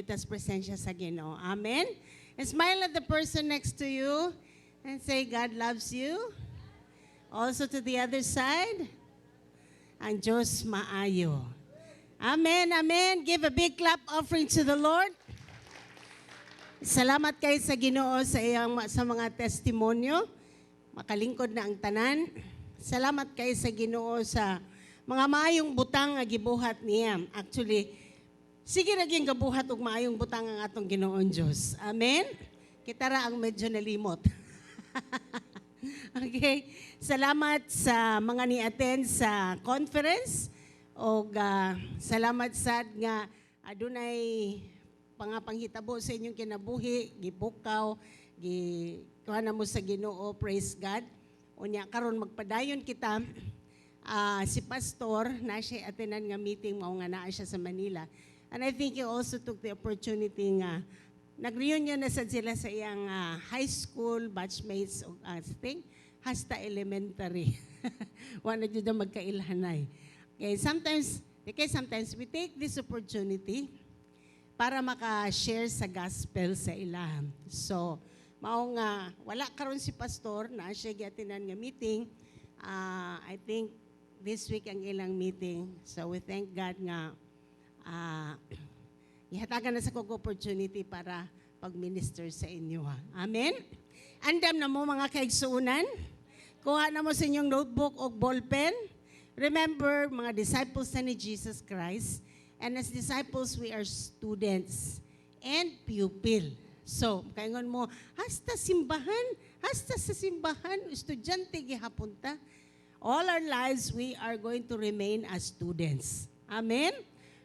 Tas presensya sa Ginoo. Amen. And smile at the person next to you and say, "God loves you." Also to the other side, ang Diyos maayo. Amen, amen. Give a big clap offering to the Lord. Salamat kay sa Ginoo sa iyang sa mga testimonyo. Makalingkod na ang tanan. Salamat kay sa Ginoo sa mga maayong butang nga gibuhat niya. Actually, sige ra gyud gabuhat og maayong butang ang atong Ginoong Dios. Amen. Kita ra ang medyo nalimot. Okay. Salamat sa mga ni-attend sa conference og salamat sad nga adunay pangapanghitabo sa inyong kinabuhi, gibukaw, gi kuha na mo sa Ginoo, praise God. Unya karon magpadayon kita. Si pastor na siya attenan nga meeting, mao nga naa siya sa Manila. And I think he also took the opportunity nga nag-reunion na sad sila sa iyang high school batchmates og thing hasta elementary. Wa na jud ang magkailhanay. Okay, sometimes we take this opportunity para maka-share sa gospel sa ila. So, mao nga wala karon si pastor na siya giatinan nga meeting. I think this week ang ilang meeting. So we thank God nga ihatagan na sa kog opportunity para pag-minister sa inyo. Ha. Amen? Andam na mo, mga kaigsuunan. Kuha na mo sa inyong notebook o ballpen. Remember, mga disciples na ni Jesus Christ. And as disciples, we are students and pupil. So, kaingon mo, hasta simbahan, hasta sa simbahan, estudyante gihapon ta. All our lives, we are going to remain as students. Amen?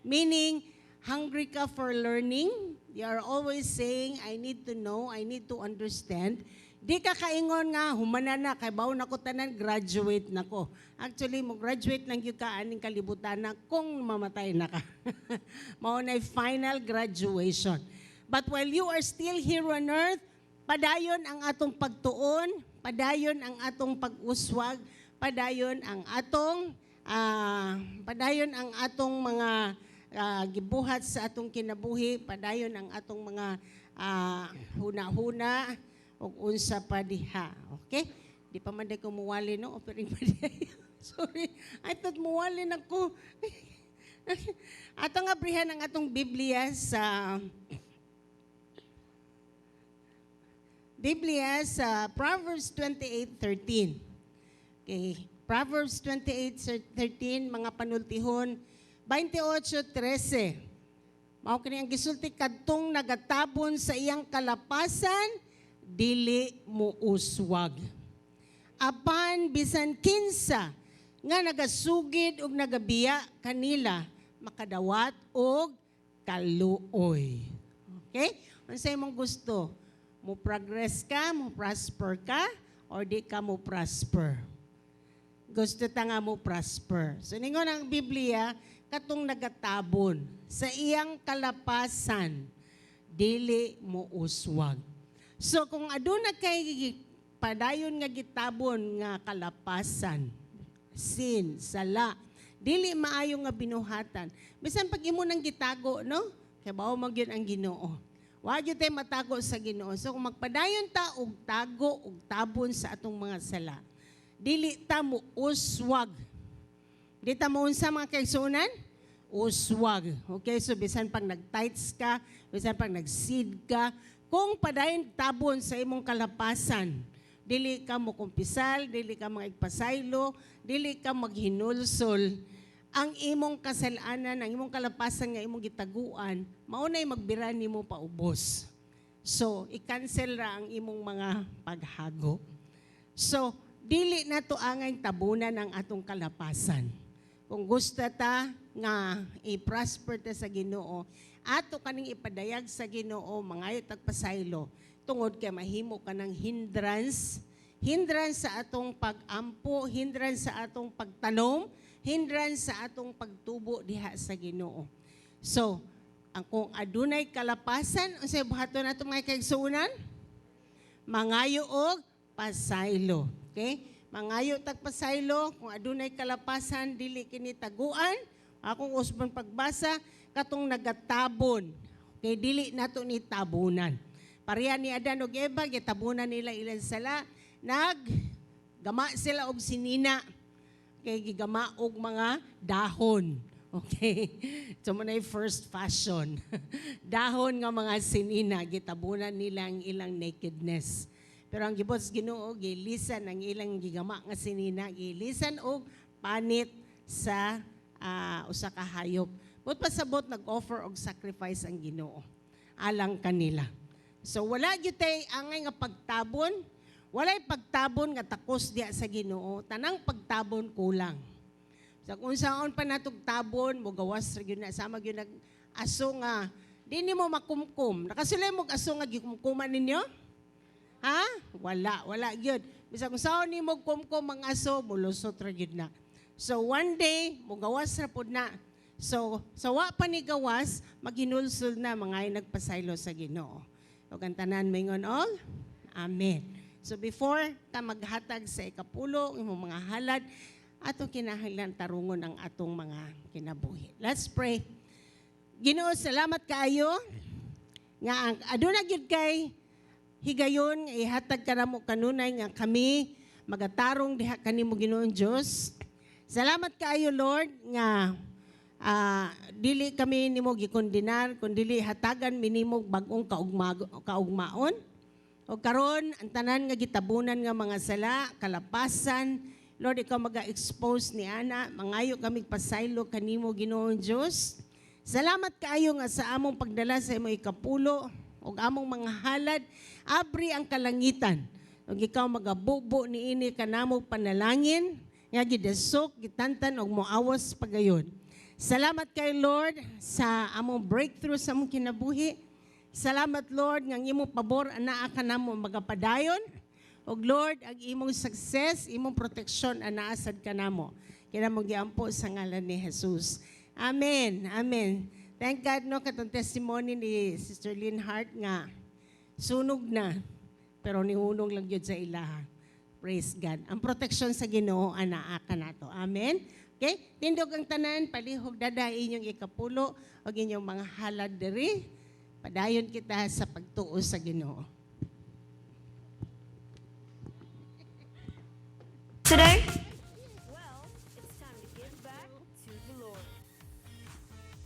Meaning, hungry ka for learning. You are always saying, "I need to know, I need to understand." Di ka kaingon nga, humana na, kay bawo na ko tanan, graduate na ko. Actually, mo graduate lang gyud ka aning kalibutan na kung mamatay na ka. Mao na final graduation. But while you are still here on earth, padayon ang atong pagtuon, padayon ang atong pag-uswag, padayon ang atong mga gibuhat sa atong kinabuhi, padayon ang atong mga huna-huna ug unsa pa diha. Okay? Di pa man ko muwali, no, offering pa diha. Sorry, I thought muwali na ko. Atong abrihan ang atong Biblia sa Proverbs 28:13. Okay, Proverbs 28:13, mga panultihon, 28:13. Mao kini ang gisulti: "Kadtong nagatabon sa iyang kalapasan dili mo uswag. Apan bisan kinsa nga nagasugid ug nagabiya kanila makadawat og kaluoy." Okay? Unsa imong gusto? Mo progress ka, mo prosper ka, or di ka mo prosper? Gusto ta nga mo prosper. So ningon ang Biblia, katong nagatabon sa iyang kalapasan, dili mo uswag. So kung aduna kay padayon nga gitabon nga kalapasan, sin, sala, dili maayo nga binuhatan. Bisan pag imo nang gitago, no? Kay bawo man gyud ang Ginoo. Wa gyud tay matago sa Ginoo. So kung magpadayon ta og tago og tabon sa atong mga sala, dili ta mo uswag. Di ta mo unsa, mga kaigsuonan? Uswag. Okay, so bisan pag nag-tithes ka, bisan pag nag-seed ka, kung padayon tabon sa imong kalapasan, dili ka mo kumpisal, dili ka magpasaylo, dili ka maghinulsol, ang imong kasalanan, ang imong kalapasan nga imong gitaguan, mao nay magbira nimo paubos. So, i-cancel ra ang imong mga paghago. So, dili na to angay tabunan ang atong kalapasan. Kung gusto ta nga i-prosper ta sa Ginoo, ato kaning ipadayag sa Ginoo, mangayo tag pasaylo tungod kay mahimo ka ng hindrance, hindrance sa atong pag-ampo, hindrance sa atong pagtanom, hindrance sa atong pagtubo diha sa Ginoo. So, ang kung adunay kalapasan, unsay buhaton nato, mga kaigsuonan? Mangayo og pasaylo. Okay? Mangayo tag pasaylo kung adunay kalapasan, dili kini taguan. Akong usbon pagbasa, katong nagatabon. Kay dili nato ni tabunan. Pareha ni Adan ug Eva, gitabunan nila ilang sala, nag gama sila og sinina kay gigama og mga dahon. Okay? So mao na first fashion. Dahon nga mga sinina, gitabunan nila ang ilang nakedness. Pero ang gibot sa Ginoo, gilisan ang ilang gigama nga sinina, gilisan og panit sa usa ka hayop. But pasabot nag-offer og sacrifice ang Ginoo alang kanila. So wala gyud tay angay nga pagtabon, walay pagtabon nga takos diya sa Ginoo, tanang pagtabon kulang. Sa kung saon pa natog tabon, mo gawas ra gyud na, sama gyud nag aso nga di nimo makumkum. Nakasulay mo aso nga gikumkuman ninyo? Ha? Wala, wala gyud. Bisag kung saon nimo kumkum ang aso, mulusot ra gyud na. So one day, mogawas ra pud na. So sa wa pa ni gawas, maghinulsol na mga nagpasaylo sa Ginoo. Ug ang tanan moingon all, amen. So before ta maghatag sa ikapulo, imong mga halad, atong kinahanglan tarungon ang atong mga kinabuhi. Let's pray. Ginoo, salamat kaayo nga ang aduna gyud kay higayon nga ihatag kanamo kanunay nga kami magatarong diha kanimo, Ginoong Dios. Salamat kaayo, Lord, nga dili kami nimo gikondenar kun dili hatagan mi nimo bag-ong kaugmaon. O karon ang tanan nga gitabunan nga mga sala, kalapasan, Lord, ikaw maga-expose ni ana, mangayo kami pasaylo kanimo, Ginoong Dios. Salamat kaayo nga sa among pagdala sa imong ikapulo ug among mga halad, abri ang kalangitan. Ug ikaw magabubo niini kanamo panalangin nga gidasok, gitantan ug moawas pagayon. Salamat kay Lord sa among breakthrough sa among kinabuhi. Salamat, Lord, nga ang imong pabor anaa kanamo magapadayon. Ug Lord, ang imong success, imong proteksyon anaa sad kanamo. Kina mong giampo sa ngalan ni Jesus. Amen. Amen. Thank God, no, katong testimony ni Sister Lynn Hart nga sunog na pero nihunong lang gyud sa ilaha. Praise God. Ang proteksyon sa Ginoo anaa kanato. Amen. Okay? Tindog ang tanan, palihog dada inyong ikapulo ug inyong mga halad diri. Padayon kita sa pagtuo sa Ginoo. Today? Well, it's time to give back to the Lord.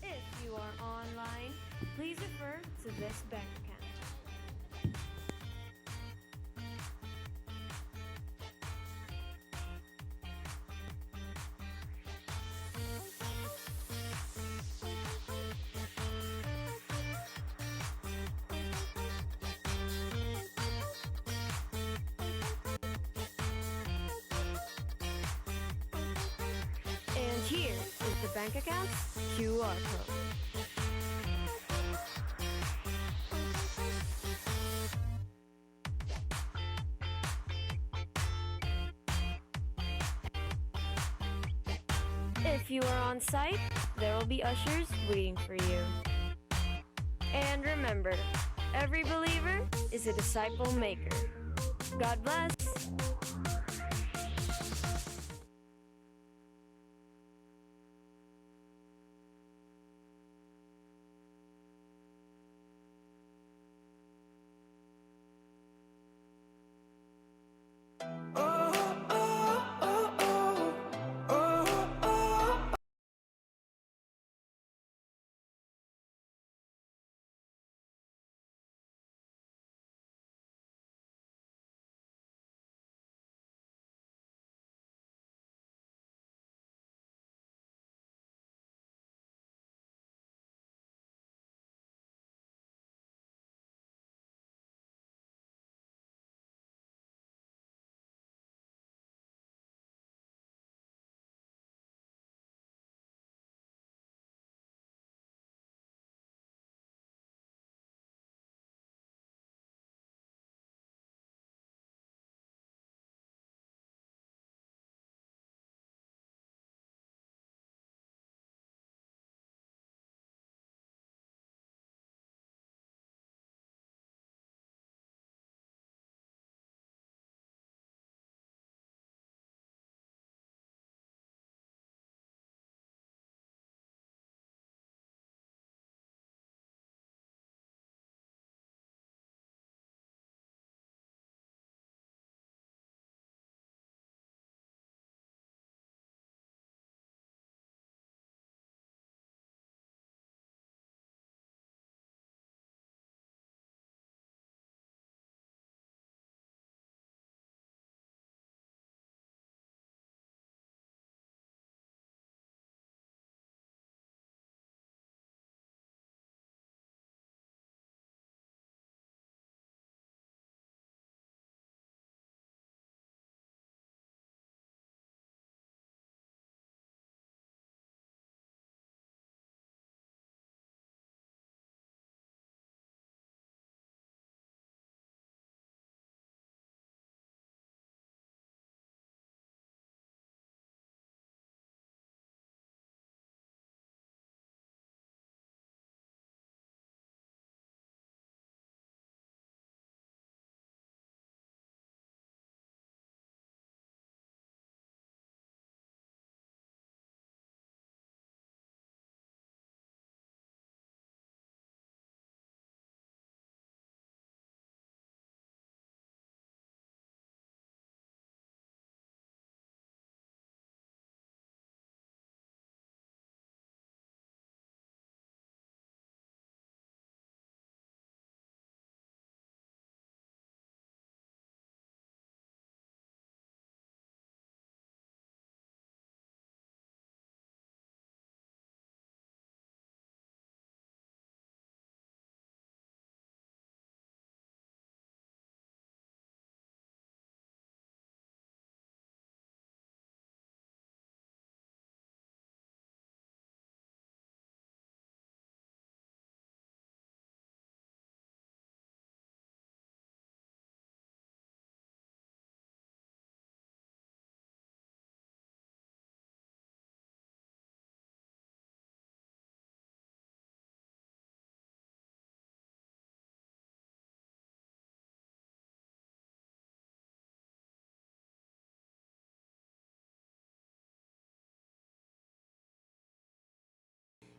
If you are online, please refer to this bank account. And here is the bank account's QR code. If you are on site, there will be ushers waiting for you. And remember, every believer is a disciple maker. God bless.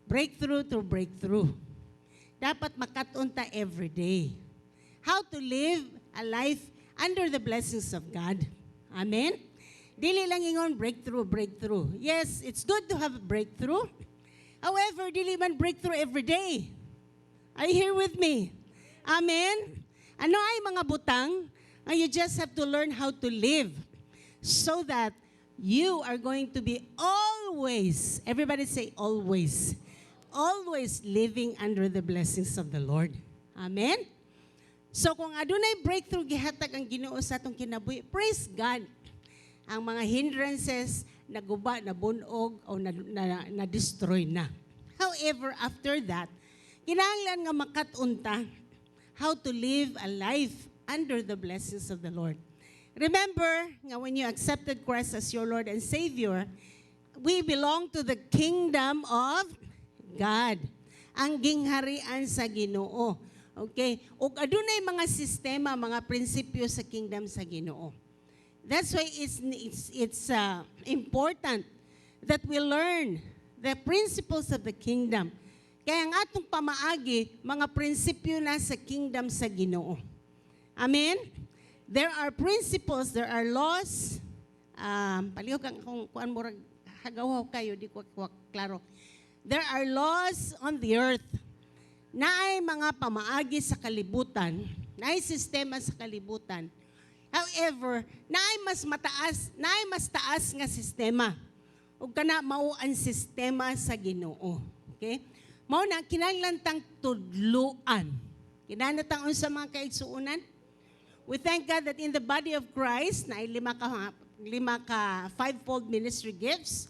Breakthrough to breakthrough. Dapat makat-on ta every day. How to live a life under the blessings of God. Amen? Dili lang ingon breakthrough, breakthrough. Yes, it's good to have a breakthrough. However, dili man breakthrough every day. Are you here with me? Amen? Ano ay mga butang nga you just have to learn how to live so that you are going to be always, everybody say always, always living under the blessings of the Lord. Amen? So kung adunay breakthrough gihatag ang Ginoo sa atong kinabuhi, praise God. Ang mga hindrances naguba, nabunog o na destroy na. However, after that, kinahanglan nga makat-on ta how to live a life under the blessings of the Lord. Remember nga when you accepted Christ as your Lord and Savior, we belong to the kingdom of God. Ang gingharian sa Ginoo. Okay? Ug adunay mga sistema, mga prinsipyo sa kingdom sa Ginoo. That's why it's important that we learn the principles of the kingdom. Kaya ang atong pamaagi, mga prinsipyo na sa kingdom sa Ginoo. Amen? There are principles, there are laws. Palihog ang kung kuan, murag hagaw kayo, di ko klaro. There are laws on the earth. Naay mga pamaagi sa kalibutan, naay sistema sa kalibutan. However, naay mas mataas, naay mas taas nga sistema. Ug kana mao ang sistema sa Ginoo. Okay? Mao na kinahanglan tang tudluan. Kinahanglan tang unsa, mga kaigsuonan? We thank God that in the body of Christ na lima ka fivefold ministry gifts.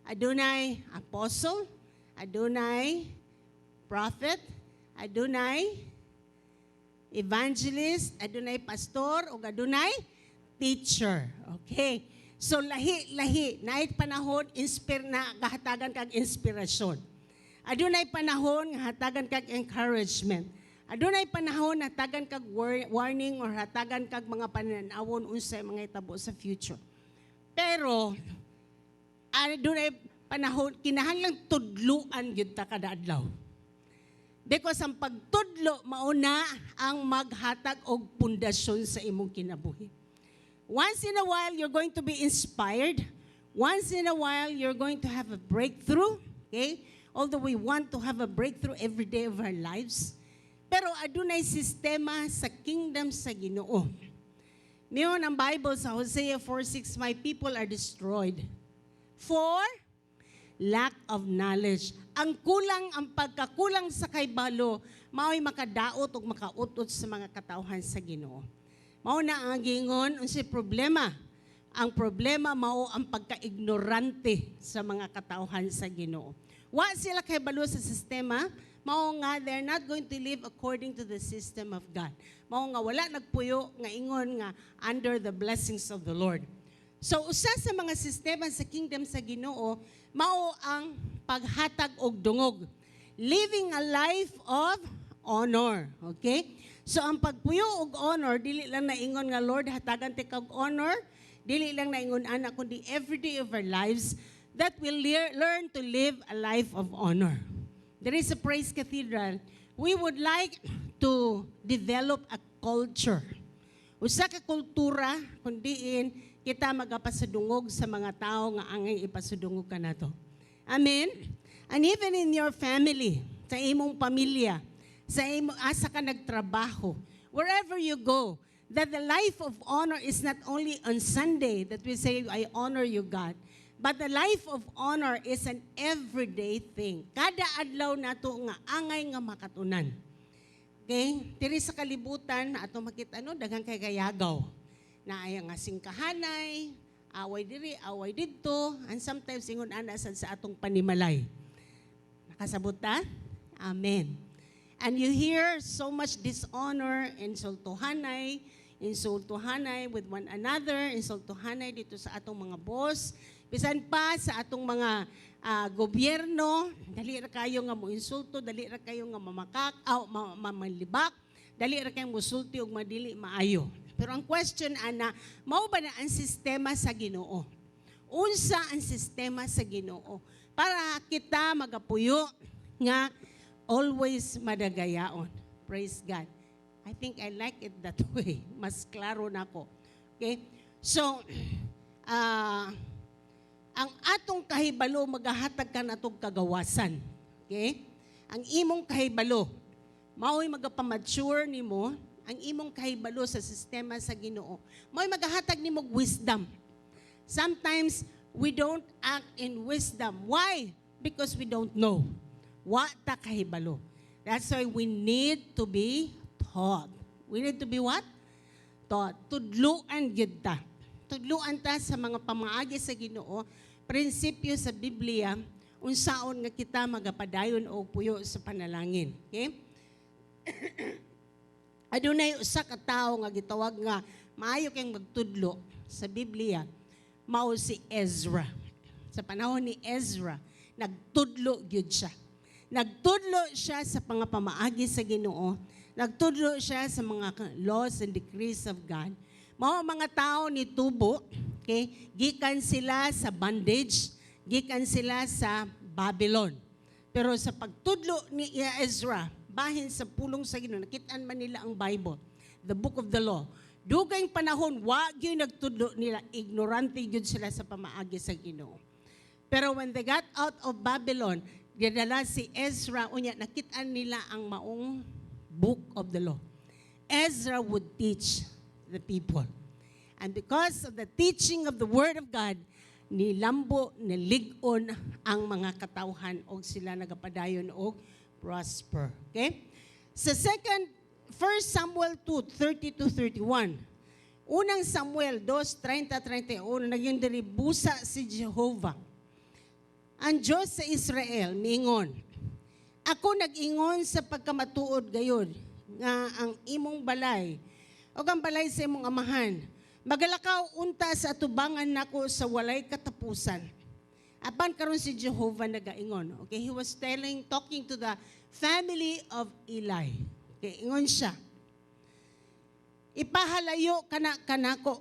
Adunay apostle, adunay prophet, adunay evangelist, adunay pastor, ug adunay teacher. Okay? So lahi-lahi, naay panahon inspire na gahatagan kag inspirasyon. Adunay panahon nga hatagan kag encouragement. Adunay panahon hatagan kag warning or hatagan kag mga pananawon unsay mga itabo sa future. Pero adunay panahon kinahanglang tudluan gyud ta kada adlaw. Because ang pagtudlo mauna ang maghatag og pundasyon sa imong kinabuhi. Once in a while, you're going to be inspired. Once in a while, you're going to have a breakthrough. Okay? Although we want to have a breakthrough every day of our lives. Pero adunay sistema sa kingdom sa Ginoo. Niyon ang Bible sa Hosea 4:6, "My people are destroyed for lack of knowledge." Ang kulang, ang pagkakulang sa kaybalo, mao'y makadaot ug makautot sa mga katawhan sa Ginoo. Mao na ang gingon, unsay problema? Ang problema mao ang pagkaignorante sa mga katawhan sa Ginoo. Wa sila kaybalo sa sistema, mao nga they're not going to live according to the system of God. Mao nga wala nagpuyo nga ingon nga under the blessings of the Lord. So usa sa mga sistema sa kingdom sa Ginoo mao ang paghatag og dungog. Living a life of honor, okay? So ang pagpuyo og honor, dili lang naingon nga, "Lord, hatagan ti kag honor," dili lang naingon ana, kundi every day of our lives that we learn to live a life of honor. There is a Praise Cathedral. We would like to develop a culture. Usa ka kultura kun diin kita magapasadungog sa mga tao nga angay ipasadungog kanato. Amen? And even in your family, sa imong pamilya, sa imo asa ka nagtrabaho, wherever you go, that the life of honor is not only on Sunday that we say, "I honor you, God," but the life of honor is an everyday thing. Kada adlaw nato nga angay nga makatunan. Okay? Diri sa kalibutan, ato makita no, daghan kay kayagaw. Na ay nga singkahanay, away diri, away didto, and sometimes ingon ana sad sa atong panimalay. Nakasabot ta? Amen. And you hear so much dishonor, insultuhanay, insultuhanay with one another, insultuhanay dito sa atong mga boss, bisan pa sa atong mga gobyerno, dali ra kayo nga mo insulto, dali ra kayo nga mamakak, aw, mamalibak, dali ra kayo musulti og madili maayo. Pero ang question ana, mao ba na ang sistema sa Ginoo? Unsa ang sistema sa Ginoo? Para kita magapuyo Nga always madagayaon. Praise God. I think I like it that way. Mas klaro na ko. Okay? So, ang atong kahibalo magahatag ka natong kagawasan. Okay? Ang imong kahibalo, mao'y magapamature nimo, ang imong kahibalo sa sistema sa Ginoo. Mao'y magahatag nimo og wisdom. Sometimes we don't act in wisdom. Why? Because we don't know. Wa ta kahibalo. That's why we need to be taught. We need to be what? Taught. Tudluan gyud ta. Tudluan ta sa mga pamaagi sa Ginoo, prinsipyo sa Biblia, unsaon nga kita magapadayon og puyo sa panalangin. Okay? Adunay usa ka tawo nga gitawag nga maayo kayong magtudlo sa Biblia, mao si Ezra. Sa panahon ni Ezra, nagtudlo gyud siya. Nagtudlo siya sa mga pamaagi sa Ginoo. Nagtudlo siya sa mga laws and decrees of God. Mao ang mga tao ni tubo, okay? Gikan sila sa bondage, gikan sila sa Babylon. Pero sa pagtudlo ni Ezra, bahin sa pulong sa Ginoo, nakitaan man nila ang Bible, the book of the law. Dugay panahon, wa gyud nagtudlo nila, ignorante gyud sila sa pamaagi sa Ginoo. Pero when they got out of Babylon, gidala si Ezra, unya nakitaan nila ang maong book of the law. Ezra would teach the people. And because of the teaching of the Word of God, nilambo, nilig-on ang mga katawhan og sila nagapadayon og prosper. Okay? Sa 1 Samuel 2, 30 to 31. Unang Samuel 2, 30, 31, naging diri busa si Jehovah. Ang Diyos sa Israel, miingon, "Ako nag-ingon sa pagkamatuod gayud nga ang imong balay o ang balay sa imong amahan magalakaw unta sa atubangan nako sa walay katapusan." Apan karon si Jehovah nagaingon. Okay, he was talking to the family of Eli. Okay, ingon siya, "Ipahalayo kana kanako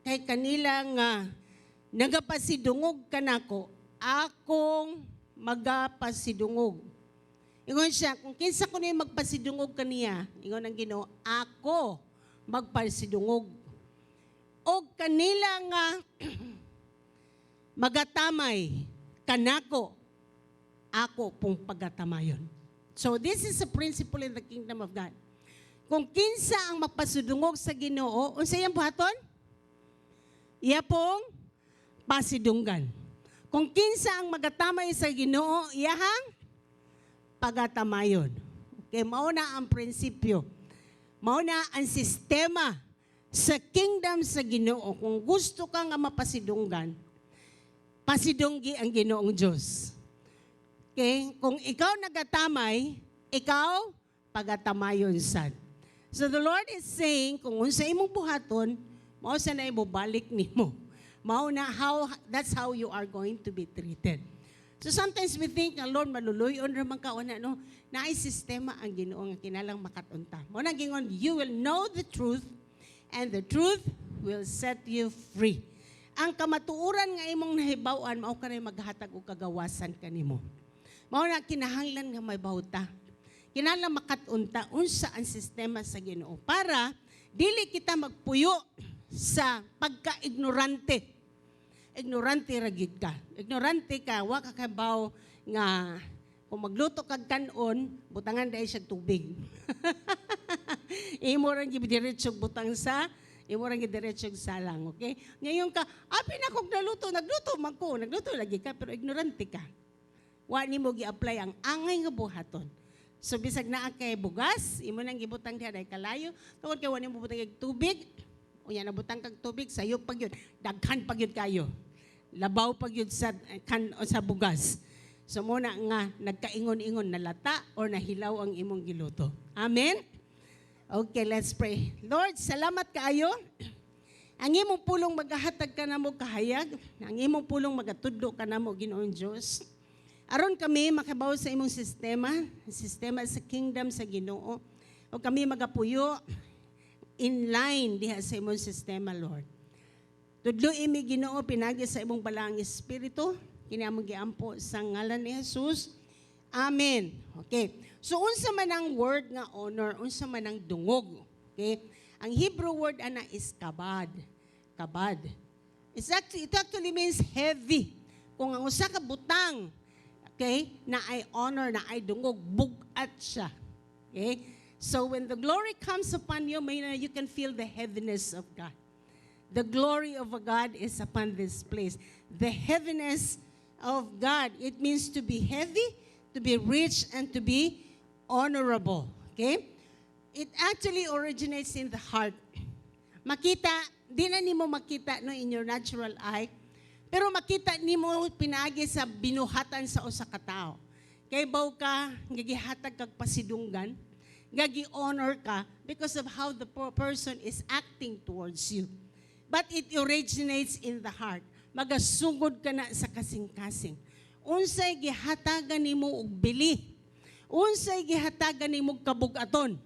kay kanila nga nagapasidungog kanako, akong magapasidungog." Ingon siya, kung kinsa ko na magpasidungog kaniya, ingon ang Ginoo, ako magpasidungog. Og kanila nga magatamay kanako, ako pong pagatamayon. So this is a principle in the kingdom of God. Kung kinsa ang magpasidungog sa Ginoo, unsa iyang buhaton? Iya pong pasidunggan. Kung kinsa ang magatamay sa Ginoo, iyahang pagatamayon. Okay, mao na ang prinsipyo. Mao na ang sistema sa kingdom sa Ginoo. Kung gusto ka nga mapasidunggan, pasidunggi ang Ginoong Diyos. Okay? Kung ikaw nagatamay, ikaw pagatamayon sad. So the Lord is saying, kung unsa imong buhaton, mao sa na balik nimo. Mao na how that's how you are going to be treated. So sometimes we think, ang Lord, maluluyon ra man ka una, no? Naay sistema ang Ginoo nga kinalang makat-on ta. Mao na gingon, "You will know the truth and the truth will set you free." Ang kamatuoran nga imong nahibaw-an mao kanay maghatag og kagawasan kanimo. Mao na kinahanglan nga may ta. Kinahanglan makat-on ta unsa ang sistema sa Ginoo para dili kita magpuyo sa pagka-ignorante. Ignorante ra gyud ka. Ignorante ka, wa ka kabaw nga kung magluto kag kanon, butangan dahil siya tubig. Imo ra gyud diretso salang, okay? Ngayon ka, abi na kog naluto, nagluto man ko, nagluto lagi ka pero ignorante ka. Wa nimo gi-apply ang angay nga buhaton. So bisag naa kay bugas, imo nang gibutang diha dahil kalayo, tungod kay wa nimo butang og tubig, unya nabutang kag tubig, sayo pag yun, daghan pag yun kayo. Labaw pag yun sa kan o sa bugas. So muna nga nagkaingon-ingon nalata or nahilaw ang imong giluto. Amen. Okay, let's pray. Lord, salamat kaayo. Ang imong pulong magahatag ka namo kahayag, ang imong pulong magatudlo ka namo, Ginoong Dios. Aron kami makabaw sa imong sistema, sistema sa kingdom sa Ginoo. O kami magapuyo in line diha sa imong sistema, Lord. Tudlo imi, Ginoo, pinagi sa imong balaang espiritu, kini among giampo sa ngalan ni Jesus. Amen. Okay. So unsa man ang word nga honor, unsa man ang dungog? Okay? Ang Hebrew word ana is kabad. Kabad. It actually means heavy. Kung ang usa ka butang, okay, naay honor, naay dungog, bugat siya. Okay? So when the glory comes upon you, may you can feel the heaviness of God. The glory of God is upon this place. The heaviness of God. It means to be heavy, to be rich, and to be honorable. Okay? It actually originates in the heart. Makita, di na nimo makita, no, in your natural eye, pero makita nimo pinaagi sa binuhatan sa usa ka tawo. Kahibaw ka, nga gihatag kag pasidunggan, nga gi-honor ka because of how the person is acting towards you. But it originates in the heart. Magasugod ka na sa kasing-kasing. Unsay gihatagan nimo og bili? Unsay gihatagan nimo og kabugaton?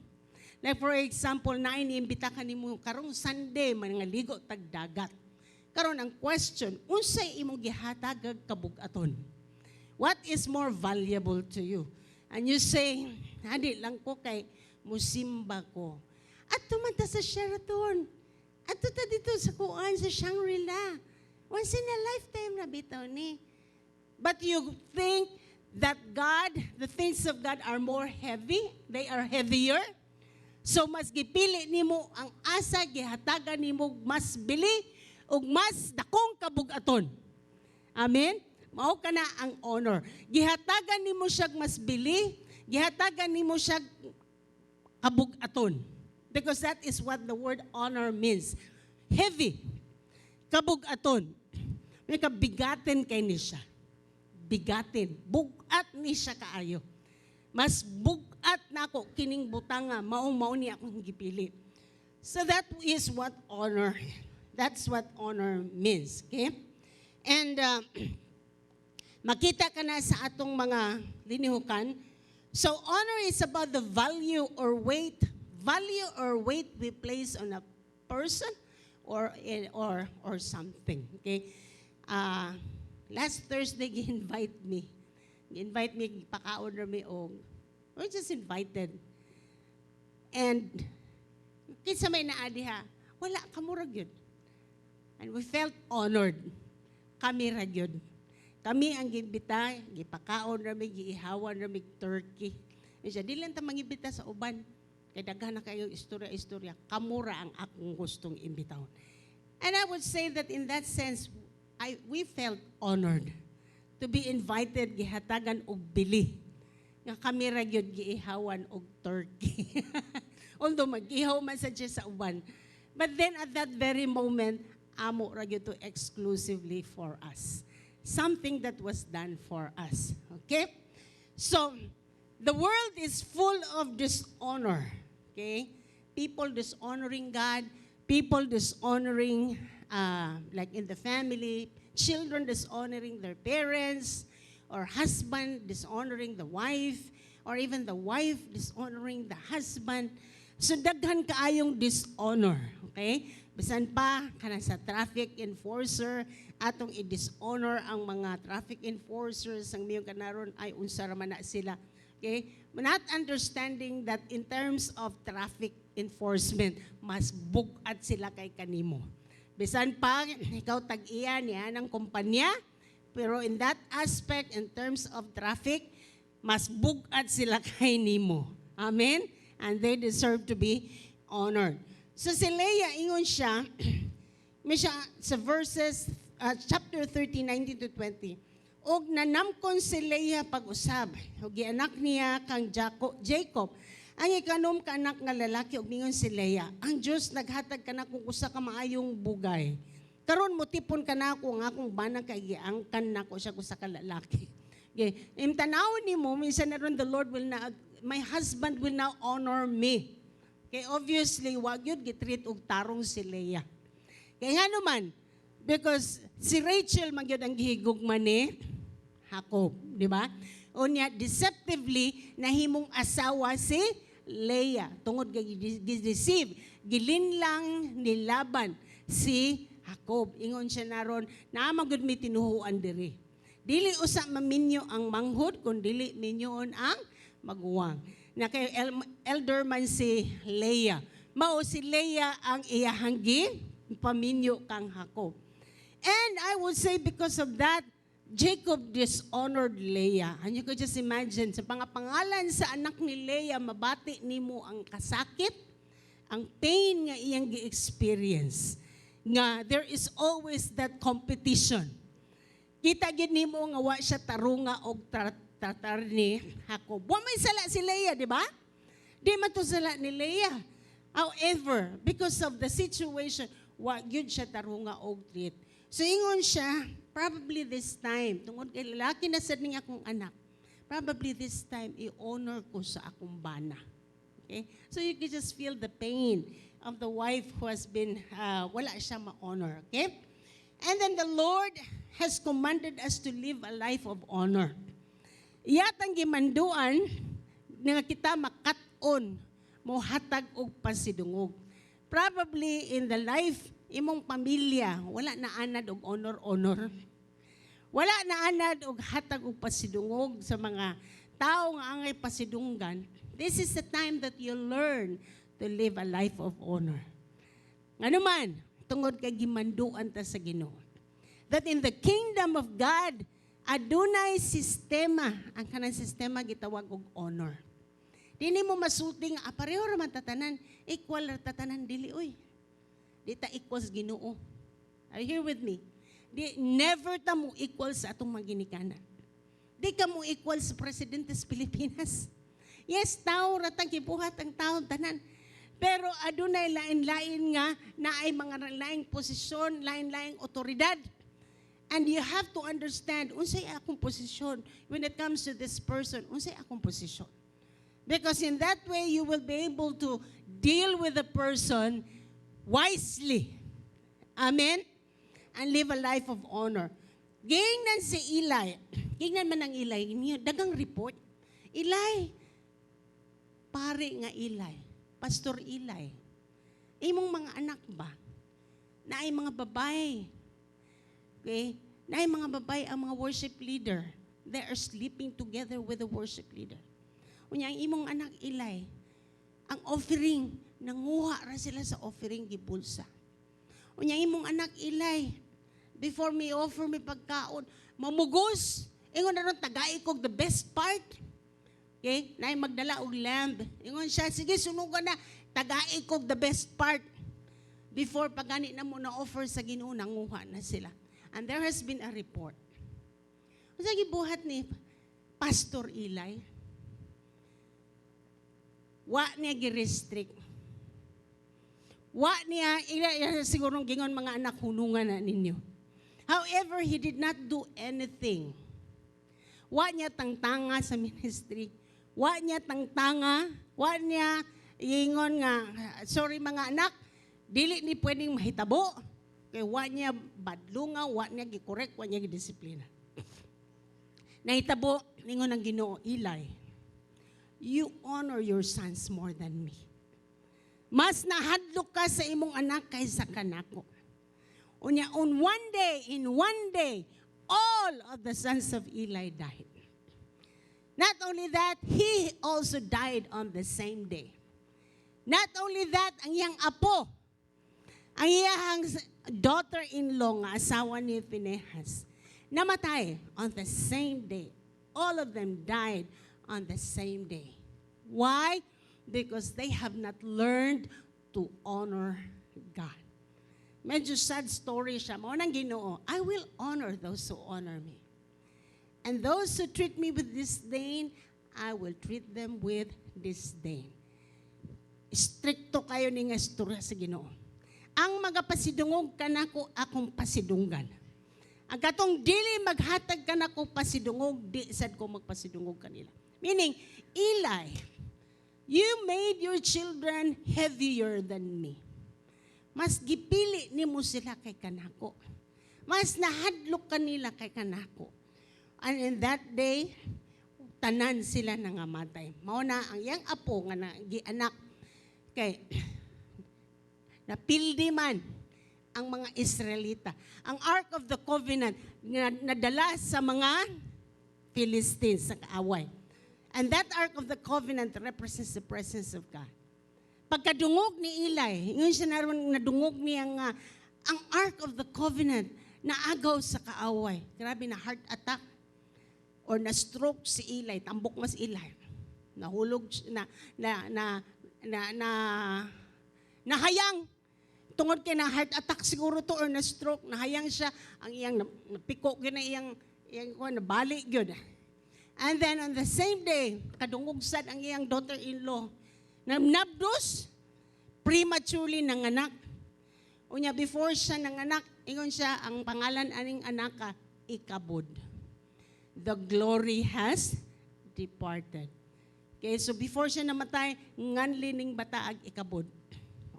Like for example, naay niimbita ka nimo karong Sunday, mga ligo tag dagat. Karon ang question, unsay imong gihatag kabugaton? What is more valuable to you? And you say, "Hadi lang ko kay musimba ko." Adto man ta sa Sheraton. Adto ta didto sa kuan sa Shangri-La. Once in a lifetime na bitaw ni. But you think that God, the things of God are more heavy, they are heavier. So mas gipili nimo ang asa gihatagan nimo mas bili ug mas dakong kabugaton. Amen? Mao kana ang honor. Gihatagan nimo siya mas bili, gihatagan nimo siya kabugaton. Because that is what the word honor means. Heavy. Kabugaton. May kabigatin kay ni siya. Bigatin. Bugat ni siya kaayo. Mas bugat nako kining butanga, mao mao ni akong gipili. So that's what honor means, okay? And makita ka na sa atong mga linihukan. So honor is about the value or weight we place on a person or something, okay? Last Thursday gi-invite me. Gi-invite me, pakaon ra mi og, we're just invited. And kinsa may naa diha, wala, kamo ra gyud. And we felt honored. Kami ra gyud. Kami ang giimbita, gipakaon ra mi, giihawan ra mi turkey. Siya, di lang ta mangimbita sa uban. Kay daghan na kayo istorya-istorya. Kamo ra ang akong gustong imbitahon. And I would say that in that sense, we felt honored to be invited, gihatagan og bili. Nga kami ra gyud giihawan og turkey. Although mag-ihaw man sa siya sa uban. But then at that very moment, amo ra gyud to, exclusively for us. Something that was done for us. Okay? So, the world is full of dishonor. Okay? People dishonoring God, people dishonoring, like in the family, children dishonoring their parents, or husband dishonoring the wife, or even the wife dishonoring the husband. So daghan kaayong dishonor, okay? Bisan pa kanang sa traffic enforcer, atong i-dishonor ang mga traffic enforcers ang miyong kanaron ay unsa ra man na sila. Okay? Not understanding that in terms of traffic enforcement, mas bugat sila kay kanimo. Bisan pa ikaw tag-iya niya ng kumpanya, pero in that aspect, in terms of traffic, mas bugat sila kay nimo. Amen? And they deserve to be honored. So si Leah, ingon siya, may siya sa verses, chapter 30, 19 to 20. Og nanamkon si Leah pag-usab, ug gianak niya kang Jacob. Ang ikanom ka anak nga lalaki, ug mingon si Leah, "Ang Dios naghatag kanako usa ka maayong bugay. Karon mutipon kanako ang akong bana kay giangkan nako siya usa ka lalaki." Okay. Im tanawon nimo minsan na ron, the Lord will now, my husband will now honor me. Okay, obviously wag yun gitreat og tarong si Leah. Kaya nga naman, because si Rachel man gyud ang gihigugma ni Jacob, di ba? Unya deceptively nahimong asawa si Leah tungod kay gi-deceive, gilinlang ni Laban si Jacob. Ingon siya naron, naa man gud mi tinuhuan diri. Dili usa maminyo ang manghod kung dili minyoon ang maguwang. Na kay elder man si Leah. Mao si Leah ang iyahang gi paminyo kang Jacob. And I would say because of that, Jacob dishonored Leah. And you could just imagine, sa pangapangalan sa anak ni Leah, mabati nimo ang kasakit, ang pain nga iyang gi-experience. Nga there is always that competition. Kita gid nimo nga wa siya tarunga og tratar ni Jacob. Wa may sala si Leah, di ba? Di man to sala ni Leah. However, because of the situation, wa gyud siya tarunga og treat. So ingon siya, probably this time, tungod kay lalaki na sad ning akong anak, probably this time i-honor ko sa akong bana. Okay? So you can just feel the pain of the wife who has been, wala siya ma-honor. Okay? And then the Lord has commanded us to live a life of honor. Iyatang gimanduan nga kita makat-on mohatag og pasidungog. Probably in the life imong pamilya, wala na anad og honor honor. Wala na anad og hatag og pasidungog sa mga tao nga angay pasidunggan. This is the time that you learn to live a life of honor. Ngano man, tungod kay gimanduan ta sa Ginoo. That in the kingdom of God, adunay sistema, ang kanang sistema gitawag og honor. Dili mo masulti nga ah, pareho ra man tatanan, equal ra tatanan, dili oy. Di ta equal sa Ginoo. Are you here with me? Di never ta mo equal sa atong mga ginikanan. Di ka mo equal sa presidente sa Pilipinas. Yes, tao ra tang gibuhat ang tao tanan. Pero adunay lain-lain nga naay mga laing posisyon, lain-laing otoridad. And you have to understand unsay akong posisyon when it comes to this person, unsay akong posisyon. Because in that way you will be able to deal with the person wisely. Amen? And live a life of honor. Gingnan si Eli. Gingnan man ang Eli, niyo dagang report. Eli, pare nga Eli, Pastor Eli, imong mga anak ba? Naay mga babae. Okay? Naay mga babae ang mga worship leader. They are sleeping together with the worship leader. Unya ang imong anak Eli, ang offering, nanguha ra sila sa offering gibulsa. Unya imong anak Eli, before me offer me pagkaon, mamugos. Ingon na ron, tagai kog the best part. Okay? Naay magdala og lamb. Ingon siya, sige, sunugan na. Tagai kog the best part. Before pagani na mo na offer sa Ginoo, nanguha na sila. And there has been a report. Unsa gibuhat ni Pastor Eli? Wa niya gi-restrict. Wa niya, ila, ila siguro gingon mga anak, hunungan na ninyo. However, he did not do anything. Wa niya tangtanga sa ministry. Wa niya tangtanga. Wa niya ingon nga, sorry mga anak, dili ni pwedeng mahitabo. Kay wa niya badlunga, wa niya gi-correct, wa niya gidisiplina. Nahitabo, ningon ang Ginoo, Eli, you honor your sons more than me. Mas nahadlok ka sa imong anak kaysa kanako. Unya, on one day, in one day, all of the sons of Eli died. Not only that, he also died on the same day. Not only that, ang iyang apo, ang iyang daughter-in-law nga asawa ni Phinehas, namatay on the same day. All of them died on the same day. Why? Because they have not learned to honor God. Medyo sad story siya. Mao nang Ginoo, I will honor those who honor me. And those who treat me with disdain, I will treat them with disdain. Strikto kayo ni nga istorya sa Ginoo. Ang magapasidungog kanako akong pasidunggan. Ang katong dili maghatag kanako pasidungog, di sad ko magpasidungog kanila. Meaning, Eli, you made your children heavier than me. Mas gipili nimo sila kay kanako. Mas nahadlok kanila kay kanako. And in that day, tanan sila nangamatay. Mao na ang iyang apo nga na gianak kay napildi man Ang mga Israelita. Ang Ark of the Covenant nga nadala sa mga Philistines sa kaaway. And that Ark of the Covenant represents the presence of God. Pagkadungog ni Eli, ingon siya naron nadungog niya nga ang Ark of the Covenant naagaw sa kaaway. Grabe na heart attack or na stroke si Eli, tambok mas Eli. Nahulog na na na na, na nahayang tungod kay na heart attack siguro to or na stroke, nahayang siya, ang iyang napiko gyud na iyang iyang kuan, nabali gyud. And then on the same day, kadungog sad ang iyang daughter-in-law na nabdos, prematurely nanganak. Unya before siya nanganak, ingon siya, ang pangalan aning anaka, Ikabod. The glory has departed. Okay, so before siya namatay, nganli ning bataag Ikabod.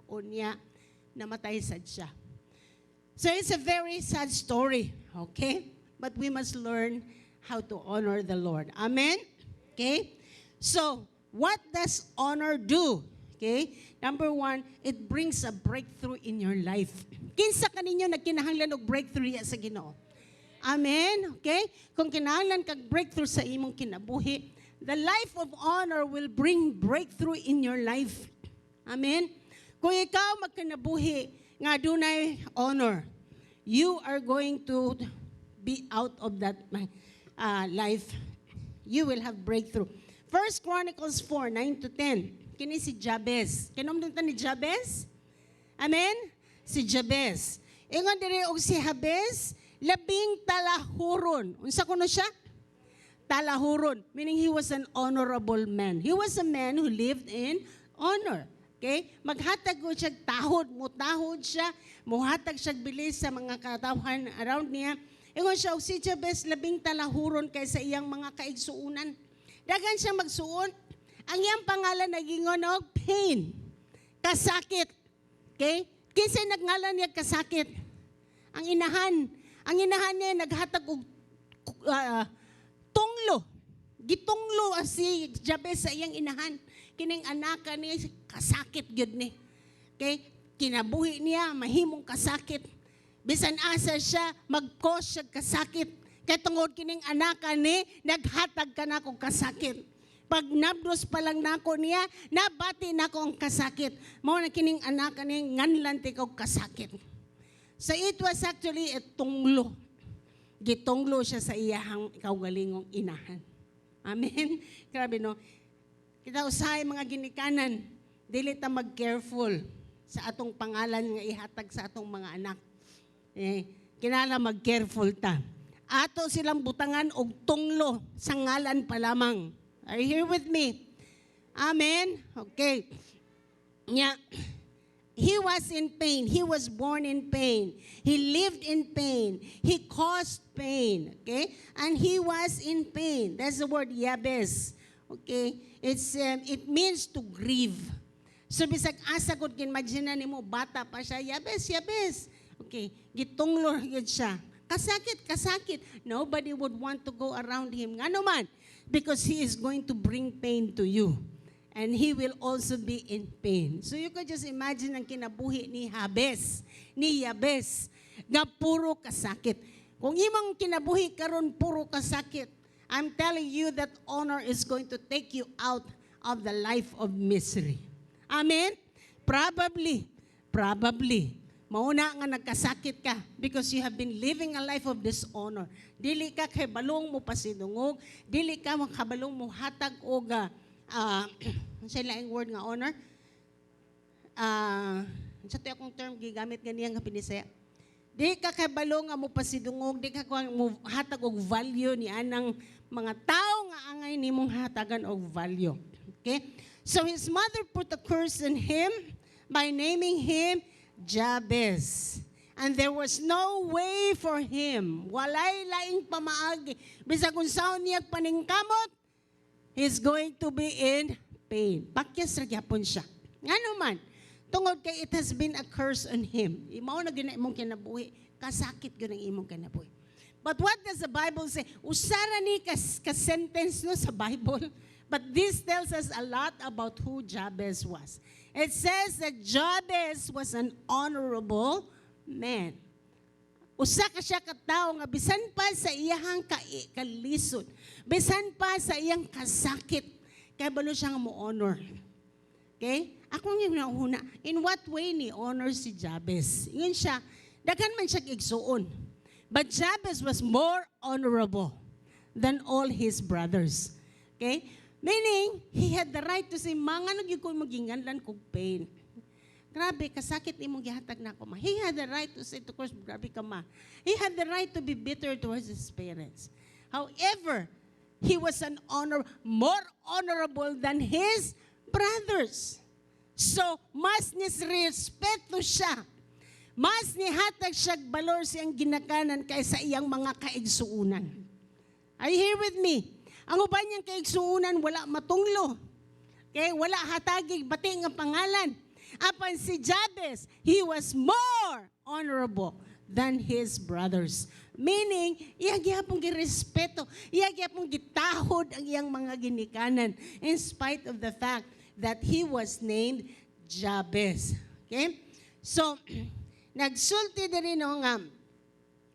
Unya, namatay sad siya. So it's a very sad story, okay? But we must learn how to honor the Lord. Amen? Okay? So, what does honor do? Okay? Number one, it brings a breakthrough in your life. Kinsa kaninyo nagkinahanglan og breakthrough diya sa Ginoo? Amen? Okay? Kung kinahanglan kag breakthrough sa imong kinabuhi, the life of honor will bring breakthrough in your life. Amen? Kung ikaw magkinabuhi nga dunay honor, you are going to be out of that life. You will have breakthrough. First Chronicles 4, 9 to 10. Kini si Jabez. Kinumdum ta ni Jabez? Amen? Si Jabez. Ingon diri, og si Jabez, labing talahuron. Unsa kuno siya? Talahuron. Meaning he was an honorable man. He was a man who lived in honor. Okay? Maghatag ko siya tahod, mutahod siya, muhatag siya bilis sa mga katawhan around niya. Ingon siya, og si Jabez labing talahuron kaysa iyang mga kaigsuunan. Daghan siya magsuon. Ang iyang pangalan nagingon og pain. Kasakit. Okay? Kinsay nagngalan niya kasakit? Ang inahan. Ang inahan niya naghatag og tunglo. Gitunglo si Jabez sa iyang inahan. Kining anaka niya kasakit gyud ni. Okay? Kinabuhi niya mahimong kasakit. Bisan asa siya mag-cause siya kasakit. Kay tungod kining anaka ni naghatag ka na kong kasakit. Pag nabdos pa lang nako niya, nabati nako ang kasakit. Mao na kining anaka ni nganlan ti kog kasakit. So it was actually a tunglo. Gitunglo siya sa iyahang kaugalingong inahan. Amen. Grabe, no. Kita usahay mga ginikanan, dili ta mag-careful sa atong pangalan nga ihatag sa atong mga anak. Eh, kinala mag-careful ta. Ato silang butangan og tunglo sa ngalan pa lamang. Are you here with me? Amen? Okay. Nya, he was in pain. He was born in pain. He lived in pain. He caused pain. Okay? And he was in pain. That's the word Yabes. Okay? It means to grieve. So bisag asa gud imagine nimo bata pa siya, "Yabes, Yabes." Okay, gitunglo gyud siya. Kasakit, kasakit. Nobody would want to go around him. Ngano man? Because he is going to bring pain to you. And he will also be in pain. So you could just imagine ang kinabuhi ni Jabez, ni Yabes, nga puro kasakit. Kung imong kinabuhi karon puro kasakit, I'm telling you that honor is going to take you out of the life of misery. Amen? Probably, probably, mauna nga nagkasakit ka because you have been living a life of dishonor. Dili ka kay balong mo pasidungog, dili ka makabalong mo hatag og uh, laing word nga honor? Sa to akong term gigamit ganiya nga pinisaya. Di ka kabalo nga mo pasidungog, di ka kuang mo hatag og value ni anang mga tao nga angay nimong hatagan og value. Okay? So his mother put a curse on him by naming him Jabez. And there was no way for him. Walay laing pamaagi. Bisag unsaon niya paningkamot, he's going to be in pain. Pakyas ra gyapon siya. Ngano man? Tungod kay it has been a curse on him. Mao na gyud na imong kinabuhi. Kasakit gyud ang imong kinabuhi. But what does the Bible say? Usara ni ka sentence, no, sa Bible. But this tells us a lot about who Jabez was. It says that Jabez was an honorable Man. Usa ka siya ka tawo nga bisan pa sa iyahang kalisod, bisan pa sa iyang kasakit, kay balo siya nga mo honor. Okay? Ako nga una, in what way ni honor si Jabez? Ingon siya, daghan man siya igsuon. But Jabez was more honorable than all his brothers. Okay? Meaning, he had the right to say, "Mga ano gyud ko maginganlan kog pain. Grabe, kasakit imong gihatag nako, ma." He had the right to say to course, "Grabe ka, ma." He had the right to be bitter towards his parents. However, he was an honor, more honorable than his brothers. So, mas nisrespeto siya. Mas nihatag siya balor siyang ginikanan kaysa iyang mga kaigsuunan. Are you here with me? Ang uban niyang kaigsuunan, wala matunglo. Okay, wala hatagig bati nga pangalan. Apan si Jabez, he was more honorable than his brothers. Meaning, iya gihapon girespeto, iya gihapon gitahod ang iyang mga ginikanan in spite of the fact that he was named Jabez. Okay? So, nagsulti diri, no, nga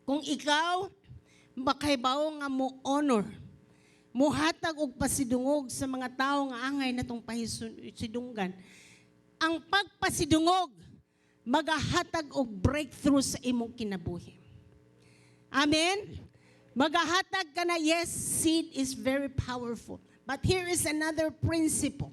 kung ikaw makaibaw nga mo honor, muhatag og pasidungog sa mga tawo nga angay natong pahisidunggan, ang pagpasidungog magahatag og breakthrough sa imong kinabuhi. Amen? Magahatag ka na, yes, seed is very powerful. But here is another principle.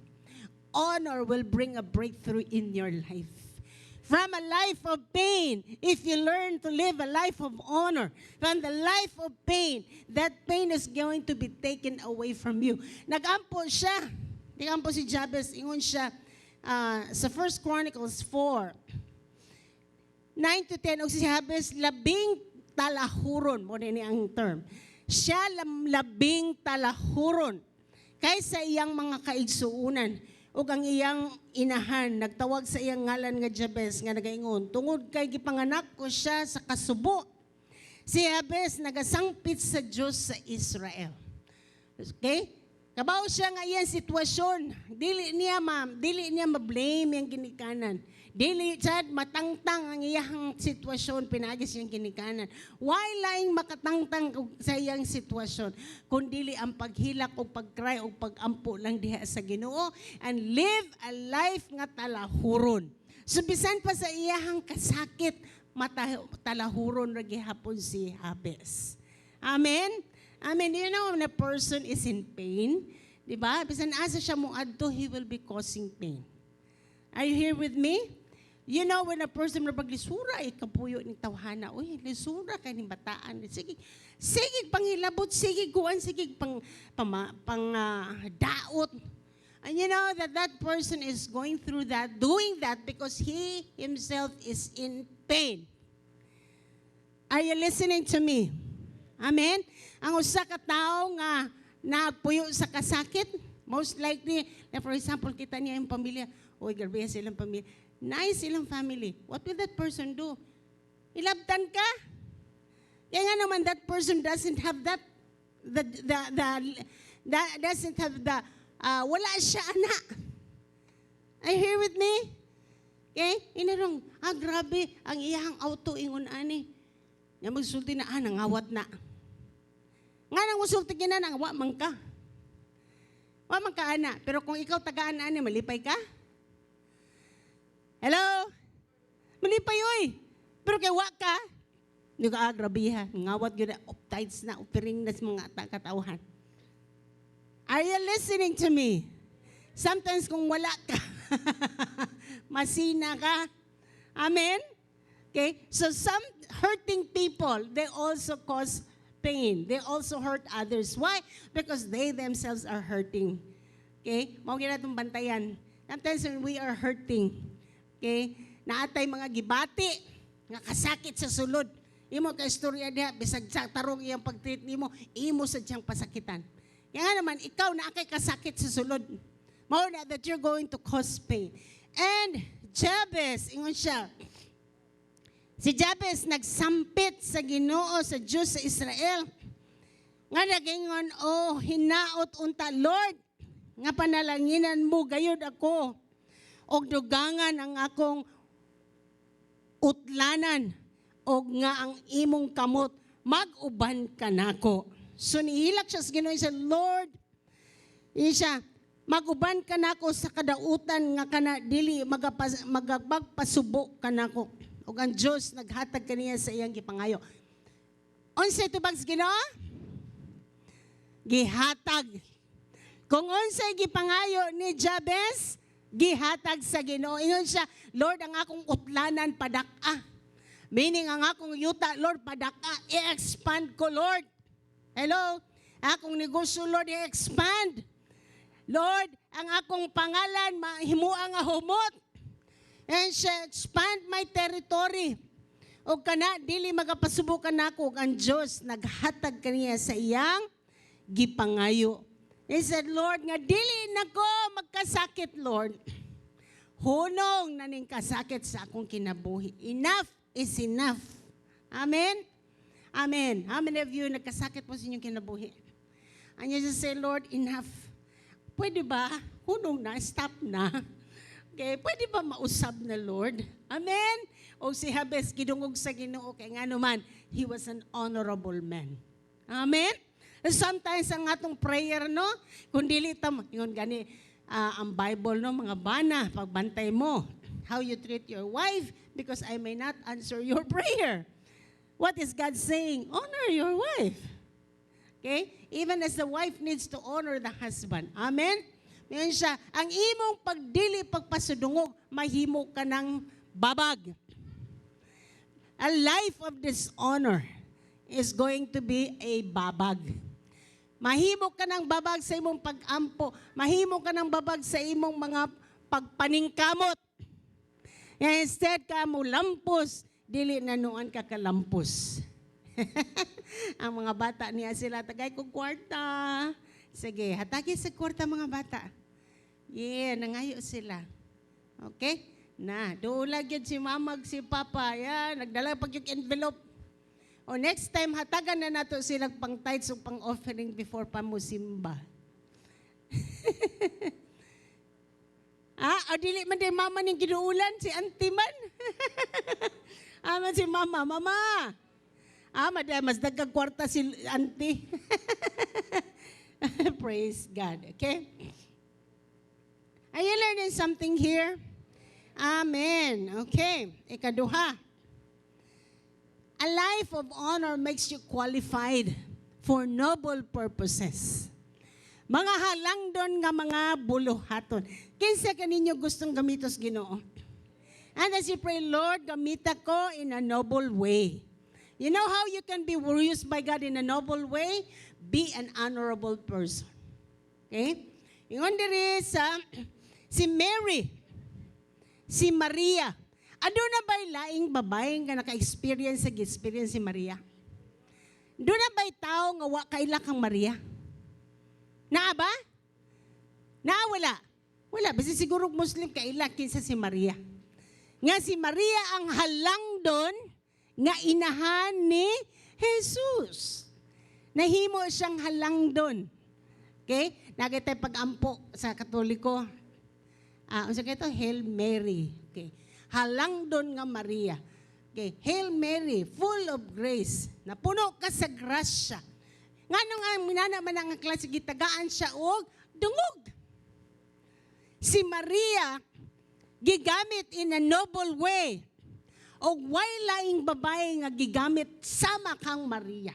Honor will bring a breakthrough in your life. From a life of pain, if you learn to live a life of honor, from the life of pain, that pain is going to be taken away from you. Nagampo siya. Nagampo si Jabez, ingon siya sa 1 Chronicles 4, 9 to 10, og si Jabez, labing talahuron, mao ni ang term. Siya labing talahuron kaysa iyang mga kaigsuunan ug ang iyang inahan nagtawag sa iyang ngalan nga Jabez nga nagaingon, "Tungod kay gipanganak ko siya sa kasubo." Si Jabez nagasangpit sa Dios sa Israel. Okay? Kabaw siya nga iyang sitwasyon. Dili niya, ma'am, dili niya ma-blame yung ginikanan. Dili sad matangtang ang iyang sitwasyon pinaagi siyang ginikanan. Why laing makatangtang og sa iyang sitwasyon kun dili ang paghilak o pag-cry o pagampo lang diha sa Ginoo and live a life nga talahuron? So bisan pa sa iyang kasakit, mata, talahuron ra gihapon si Jabez. Amen? Amen. You know, when a person is in pain, di ba? Bisan asa siya mo adto, he will be causing pain. Are you here with me? You know, when a person na lisura, ay kapuyo ni tawhana. "Uy, lisura kay ni bataan. Sige, sige, pangilabot, sige, kuan, sige, pang daot." And you know that that person is going through that, doing that because he himself is in pain. Are you listening to me? Amen? Ang usa ka tawo nga nagpuyo sa kasakit, most likely, like for example, kita niya yung pamilya, "Uy, grabe silang pamilya." Nice silang family. What will that person do? Ilabtan ka? Kaya nga naman, that person doesn't have that, the doesn't have the, wala siya ana. Are you here with me? Okay? Inarong, "Ah, grabe, ang iyang auto ingon ani." Nga magsulti na, "Ah, nangawat na." Nga nang musulti gina nang wa man ka. Wa man ka ana. Pero kung ikaw tagaan ani, malipay ka? Hello? Malipay oy. Pero kay wa ka, hindi ka, "Ah, grabe ha. Ngawat gyud na, uptights na, upiring na sa mga katauhan." Are you listening to me? Sometimes kung wala ka, masina ka. Amen? Okay? So some hurting people, they also cause pain. They also hurt others. Why? Because they themselves are hurting. Okay? Mao gyud natong bantayan. Sometimes when we are hurting, okay, naatay mga gibati nga kasakit sa sulod. Imo ka istorya diha bisag sa tarong iyang pag-treat nimo, imo sa siyang pasakitan. Kaya nga naman ikaw na kay kasakit sa sulod. Mao na that you're going to cause pain. And Jabez, ingon siya, si Jabez nagsampit sa Ginoo sa Dios sa Israel. Nga nagingon, "Oh, hinaot unta, Lord, nga panalanginan mo gayud ako og dugangan ang akong utlanan." Og nga ang imong kamot mag-uban kanako. So nihilak siya sa Ginoo sa Lord. Ingon siya, mag-uban kanako sa kadautan nga kana dili magapasubo kanako. Ug ang Dios naghatag kaniya sa iyang gipangayo. Unsay tubag sa Ginoo? Gihatag. Kung unsay gipangayo ni Jabez, gihatag sa Ginoo. Ingon siya, "Lord, ang akong utlanan padak-a. Meaning ang akong yuta, Lord, padak-a. I-expand ko, Lord. Hello? Akong negosyo, Lord, i-expand. Lord, ang akong pangalan, mahimua nga humot. And siya, expand my territory. O kana, dili magapasubo kanako." Ang Diyos naghatag kaniya sa iyang gipangayo. He said, "Lord, nga dili nako magkasakit, Lord. Hunong na ning kasakit sa akong kinabuhi. Enough is enough." Amen? Amen. How many of you nagkasakit po sa inyong kinabuhi? And you just say, "Lord, enough. Pwede ba? Hunong na, stop na. Okay, pwede ba mausab na, Lord?" Amen? O si Jabez, gidungog sa Ginoo kay ngano man, he was an honorable man. Amen? Sometimes ang atong prayer, no, kung dili ta, ingon gani ang Bible, no, mga bana, pagbantay mo how you treat your wife because I may not answer your prayer. What is God saying? Honor your wife. Okay? Even as the wife needs to honor the husband. Amen? Ingon siya, ang imong pagdili pagpasudungog, mahimo ka ng babag. A life of dishonor is going to be a babag. Mahimo ka ng babag sa imong pag-ampo. Mahimo ka ng babag sa imong mga pagpaningkamot. Nga instead ka mo lampos, dili na nuon ka kalampos. Ang mga bata niya sila, "Tagay kong kwarta." Sige, hatagi sa kwarta, mga bata. Yeah, nangayo sila. Okay? Na, doon gyud si mama ug si papa. Yeah, nagdala pag yung envelope. O next time, hatagan na nato silang pang tithes o pang offering before pa mo simba. O dili man din mama ning giduulan, si auntie man. Man si mama, mama. Maday, mas dagkag kwarta si auntie. Praise God. Okay? Are you learning something here? Amen. Okay. Ikaduha. A life of honor makes you qualified for noble purposes. Mga halangdon nga mga buluhaton. Kinsa kaninyo gustong gamitos Ginoo? And as you pray, "Lord, gamita ko in a noble way." You know how you can be used by God in a noble way? Be an honorable person. Okay? Ingon diri sa si Mary, si Maria. Aduna ba'y laing babae nga naka-experience sa experience si Maria? Duna ba'y tao nga wa kaila kang Maria? Naa ba? Naa wala? Wala. Basta siguro Muslim kaila kinsa si Maria. Nga si Maria ang halangdon nga inahan ni Jesus. Nahimo siyang halangdon. Okay? Nakita pag-ampo sa Katoliko. Unsa kay to? Hail Mary. Okay. Halangdon nga Maria. Okay. Hail Mary, full of grace. Napuno ka sa grasya. Ngano nga minana man ang klase gitagaan siya og dungog. Si Maria gigamit in a noble way. O way laing babae nga gigamit sama kang Maria.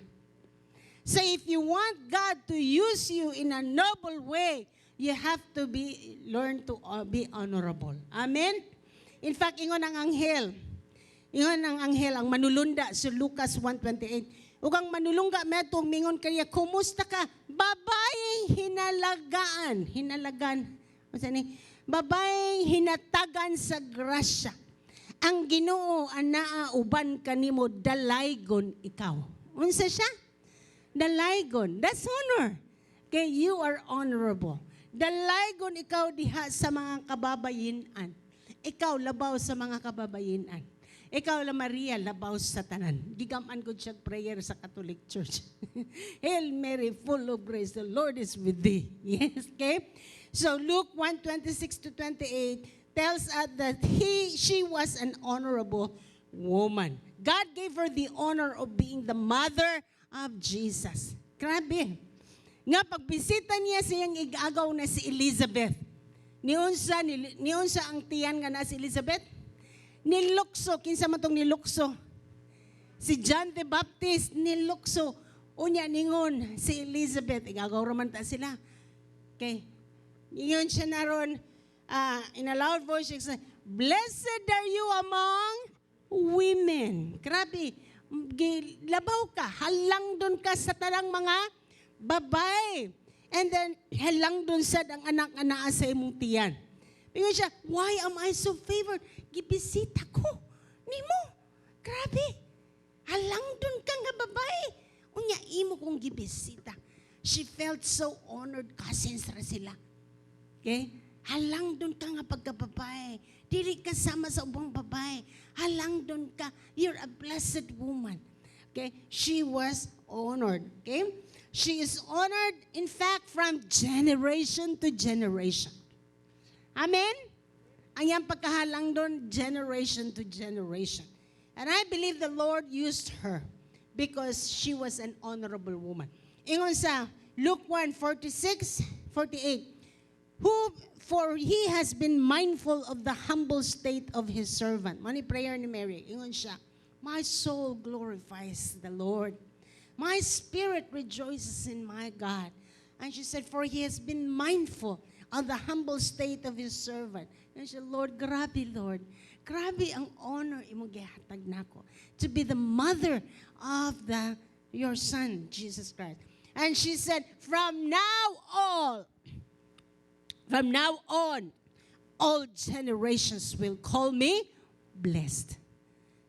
So if you want God to use you in a noble way, you have to be learn to be honorable. Amen? In fact, ingon ang anghel. Ingon ang anghel, ang manulunda sa Lucas 1:28. Ug ang manulungga metong mingon kaniya, "Kumusta ka? Babaeng hinalagaan." Hinalagan. Unsa ni? Babaeng hinatagan sa grasya. Ang Ginoo anaa uban kanimo, dalaygon ikaw. Unsa siya? Dalaygon. That's honor. Okay, you are honorable. Dalaygon ikaw diha sa mga kababayinan. Ikaw labaw sa mga kababayinan. Ikaw la Maria labaw sa tanan. Gigaman ko siya prayer sa Catholic Church. Hail Mary, full of grace, the Lord is with thee. Yes, okay? So Luke 1:26 to 28 tells us that she was an honorable Woman. God gave her the honor of being the mother of Jesus. Grabe. Nga pagbisita niya sa iyang igagaw na si Elizabeth. Niunsa ang tiyan nga na si Elizabeth? Nilukso. Kinsa man tong nilukso? Si John the Baptist, nilukso. Unya ningon si Elizabeth, igagaw raman ta sila. Okay. Ingon siya naron, in a loud voice, she said, "Blessed are you among women." Grabe. Labaw ka, halangdon ka sa tanang mga babae. And then, halangdon sad ang anak nga naa sa imong tiyan. Ingon siya, "Why am I so favored? Gibisita ko nimo. Grabe. Halangdon ka nga babae. Unya imo kong gibisita." She felt so honored. Cousins ra sila. Okay? Halangdon ka nga pagkababae. Dili ka sama sa ubang babae. Halangdon ka. You're a blessed woman. Okay? She was honored. Okay? She is honored, in fact, from generation to generation. Amen? Ang iyang pagkahalangdon, generation to generation. And I believe the Lord used her because she was an honorable woman. Ingon sa Luke 1, 46, 48, Who, for he has been mindful of the humble state of his servant. Mao ni prayer ni Mary. Ingon siya, "My soul glorifies the Lord. My spirit rejoices in my God." And she said, "For he has been mindful of the humble state of his servant." And she said, "Lord, grabe, Lord. Grabe ang honor imong gihatag nako to be the mother of your son, Jesus Christ." And she said, "From now on, all generations will call me blessed."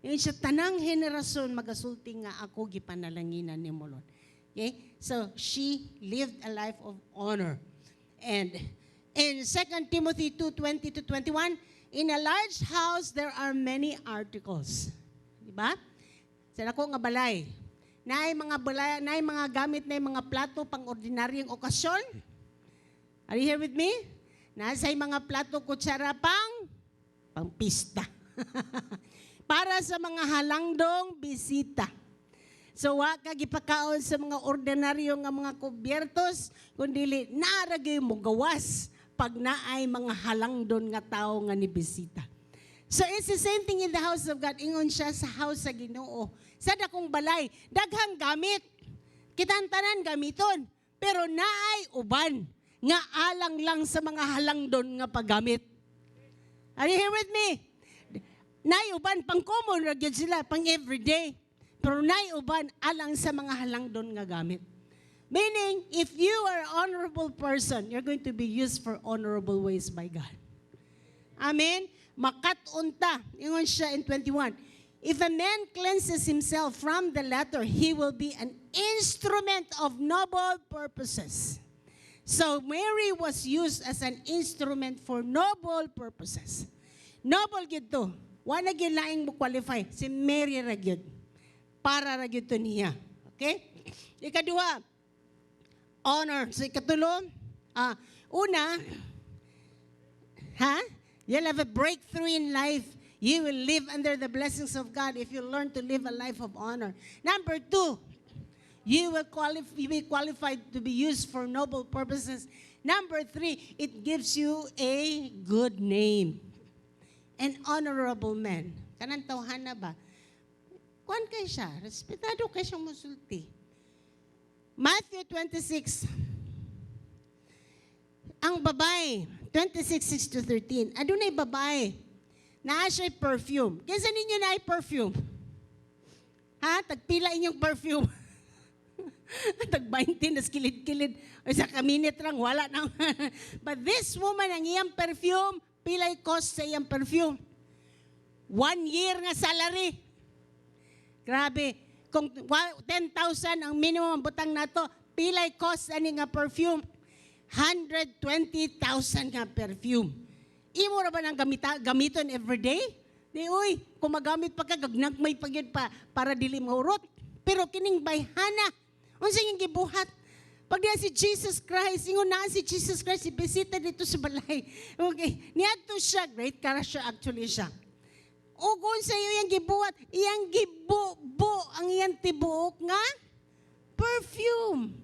Ingon siya, "Tanang henerasyon magasulti nga ako gipanalanginan nimo, Lord." Okay? So she lived a life of honor. And in 2 Timothy 2:20 to 21, in a large house there are many articles. Di ba? Sa dako nga balay, naay mga balay, naay mga gamit, naay mga plato pang ordinaryong okasyon. Are you here with me? Naa say mga plato, kutsara pang pangpista, para sa mga halangdong bisita. So wa ka gipakaon sa mga ordinaryo nga mga kubyertos, kundi naa ra gyud mo gawas pag naay mga halangdon nga tao nga ni bisita. So it's the same thing in the house of God. Ingon siya sa house sa Ginoo. Sa dakong balay, daghang gamit. Kitang tanan gamiton. Pero naay uban nga alang lang sa mga halangdon nga paggamit. Are you here with me? Naay uban pang common ra gyud sila, pang everyday. Pero naay uban alang sa mga halangdon nga gamit. Meaning, if you are an honorable person, you're going to be used for honorable ways by God. Amen? Makat-on ta. Ingon siya in 21. If a man cleanses himself from the latter, he will be an instrument of noble purposes. So Mary was used as an instrument for noble purposes. Noble gyud to. Wala gyud laing mo qualify. Si Mary ra gyud. Para ra gyud to niya. Okay? Ikaduha, honor. So ikatulo, una, ha? You'll have a breakthrough in life. You will live under the blessings of God if you learn to live a life of honor. Number two, you be qualified to be used for noble purposes. Number three, it gives you a good name. An honorable man. Kanang tawhana ba? Kuan kay siya, respetado kay siyang musulti. Matthew 26, ang babae, 26, 6 to 13, adunay babae, naa siya'y perfume. Kinsa ninyo naay perfume? Ha? Tagpila inyong perfume? Tag 20 nas kilid-kilid. O sa kaminit lang, wala na. But this woman, ang iyang perfume, pilay cost sa iyang perfume? One year nga salary. Grabe. Kung 10,000 ang minimum ang butang nato, pilay cost ani nga perfume? 120,000 nga perfume. Imo ra ba nang gamiton every day? Di uy, kung magamit pa ka gagnagmay pa gyud pa para dili mahurot. Pero kining bayhana, unsa iyang gibuhat? Pag diya si Jesus Christ, ingon na si Jesus Christ, ibisita dito sa balay. Okay, niadto siya, great ka siya actually siya. Ug unsa iyang gibuhat, iyang gibubo ang iyang tibuok nga perfume.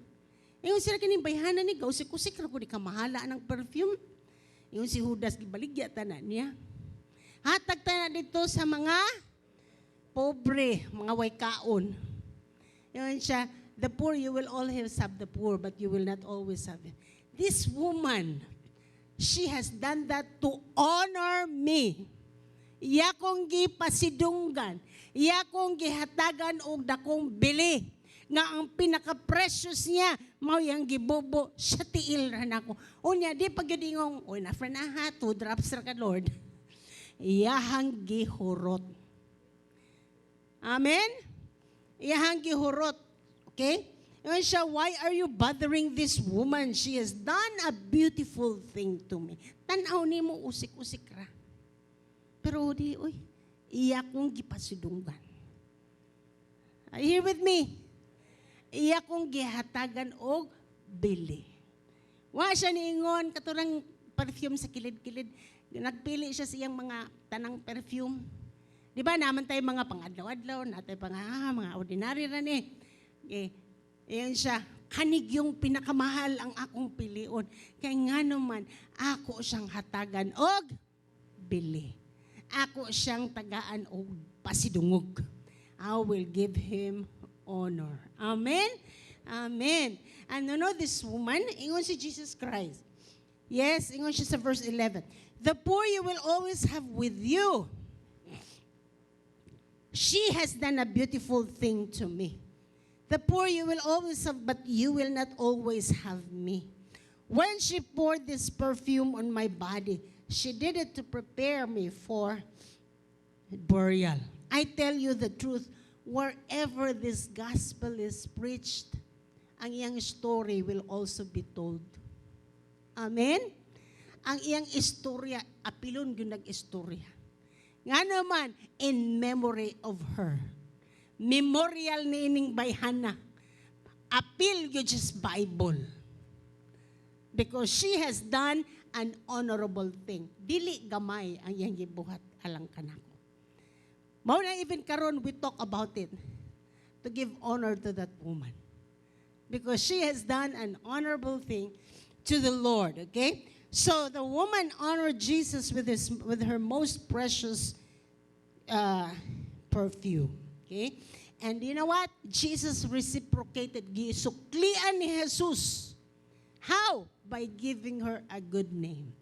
Ingon sila, "Kining bayhana ni gausik-usik ra gud kamahala ng perfume." Ingon si Judas, "Gibaligya tanan niya. Hatag tanan dito sa mga pobre, mga way kaon." Ingon siya, "The poor, you will always have the poor, but you will not always have it. This woman, she has done that to honor me." Iya kong gipasidunggan, iya kong gihatagan og dakong bili nga ang pinaka-precious niya mao yang gibubo sa tiil ra nako. Unya di pa gyud ingong, "Oy, na friend aha, two drops ra ka, Lord." Iyahang gihurot. Amen? Iyahang gihurot. Okay? Ingon siya, "Why are you bothering this woman? She has done a beautiful thing to me." Tanaw nimo, usik-usik ra. Pero di, uy, iya kong gipasidunggan. Are you here with me? Iya kong gihatagan og bili. Wa siya niingon katurang perfume sa kilid-kilid. Nagpili siya sa iyang mga tanang perfume. Di ba naman tayo mga pangadlaw-adlaw, natay pang mga ordinary ra ni. Okay. Ayan siya, "Kanig yung pinakamahal ang akong pilion. Kay nga naman, ako siyang hatagan og bili. Ako siyang tagaan og pasidungog. I will give him honor." Amen? Amen. And you know this woman, ingon si Jesus Christ. Yes, ingon siya sa verse 11. "The poor you will always have with you. She has done a beautiful thing to me. The poor you will always have, but you will not always have me. When she poured this perfume on my body, she did it to prepare me for burial. I tell you the truth, wherever this gospel is preached, ang iyang story will also be told." Amen? Ang iyang istorya, apilon gyud nag-istorya. Nga naman, in memory of her. Memorial ni ining bayhana. Apil gyud siya sa Bible. Because she has done an honorable thing. Dili gamay ang iyang gibuhat alang kanako. Mao na even karon we talk about it to give honor to that woman. Because she has done an honorable thing to the Lord, okay? So the woman honored Jesus with her most precious perfume, okay? And you know what? Jesus reciprocated. Gisuklian ni Jesus. How? By giving her a good name.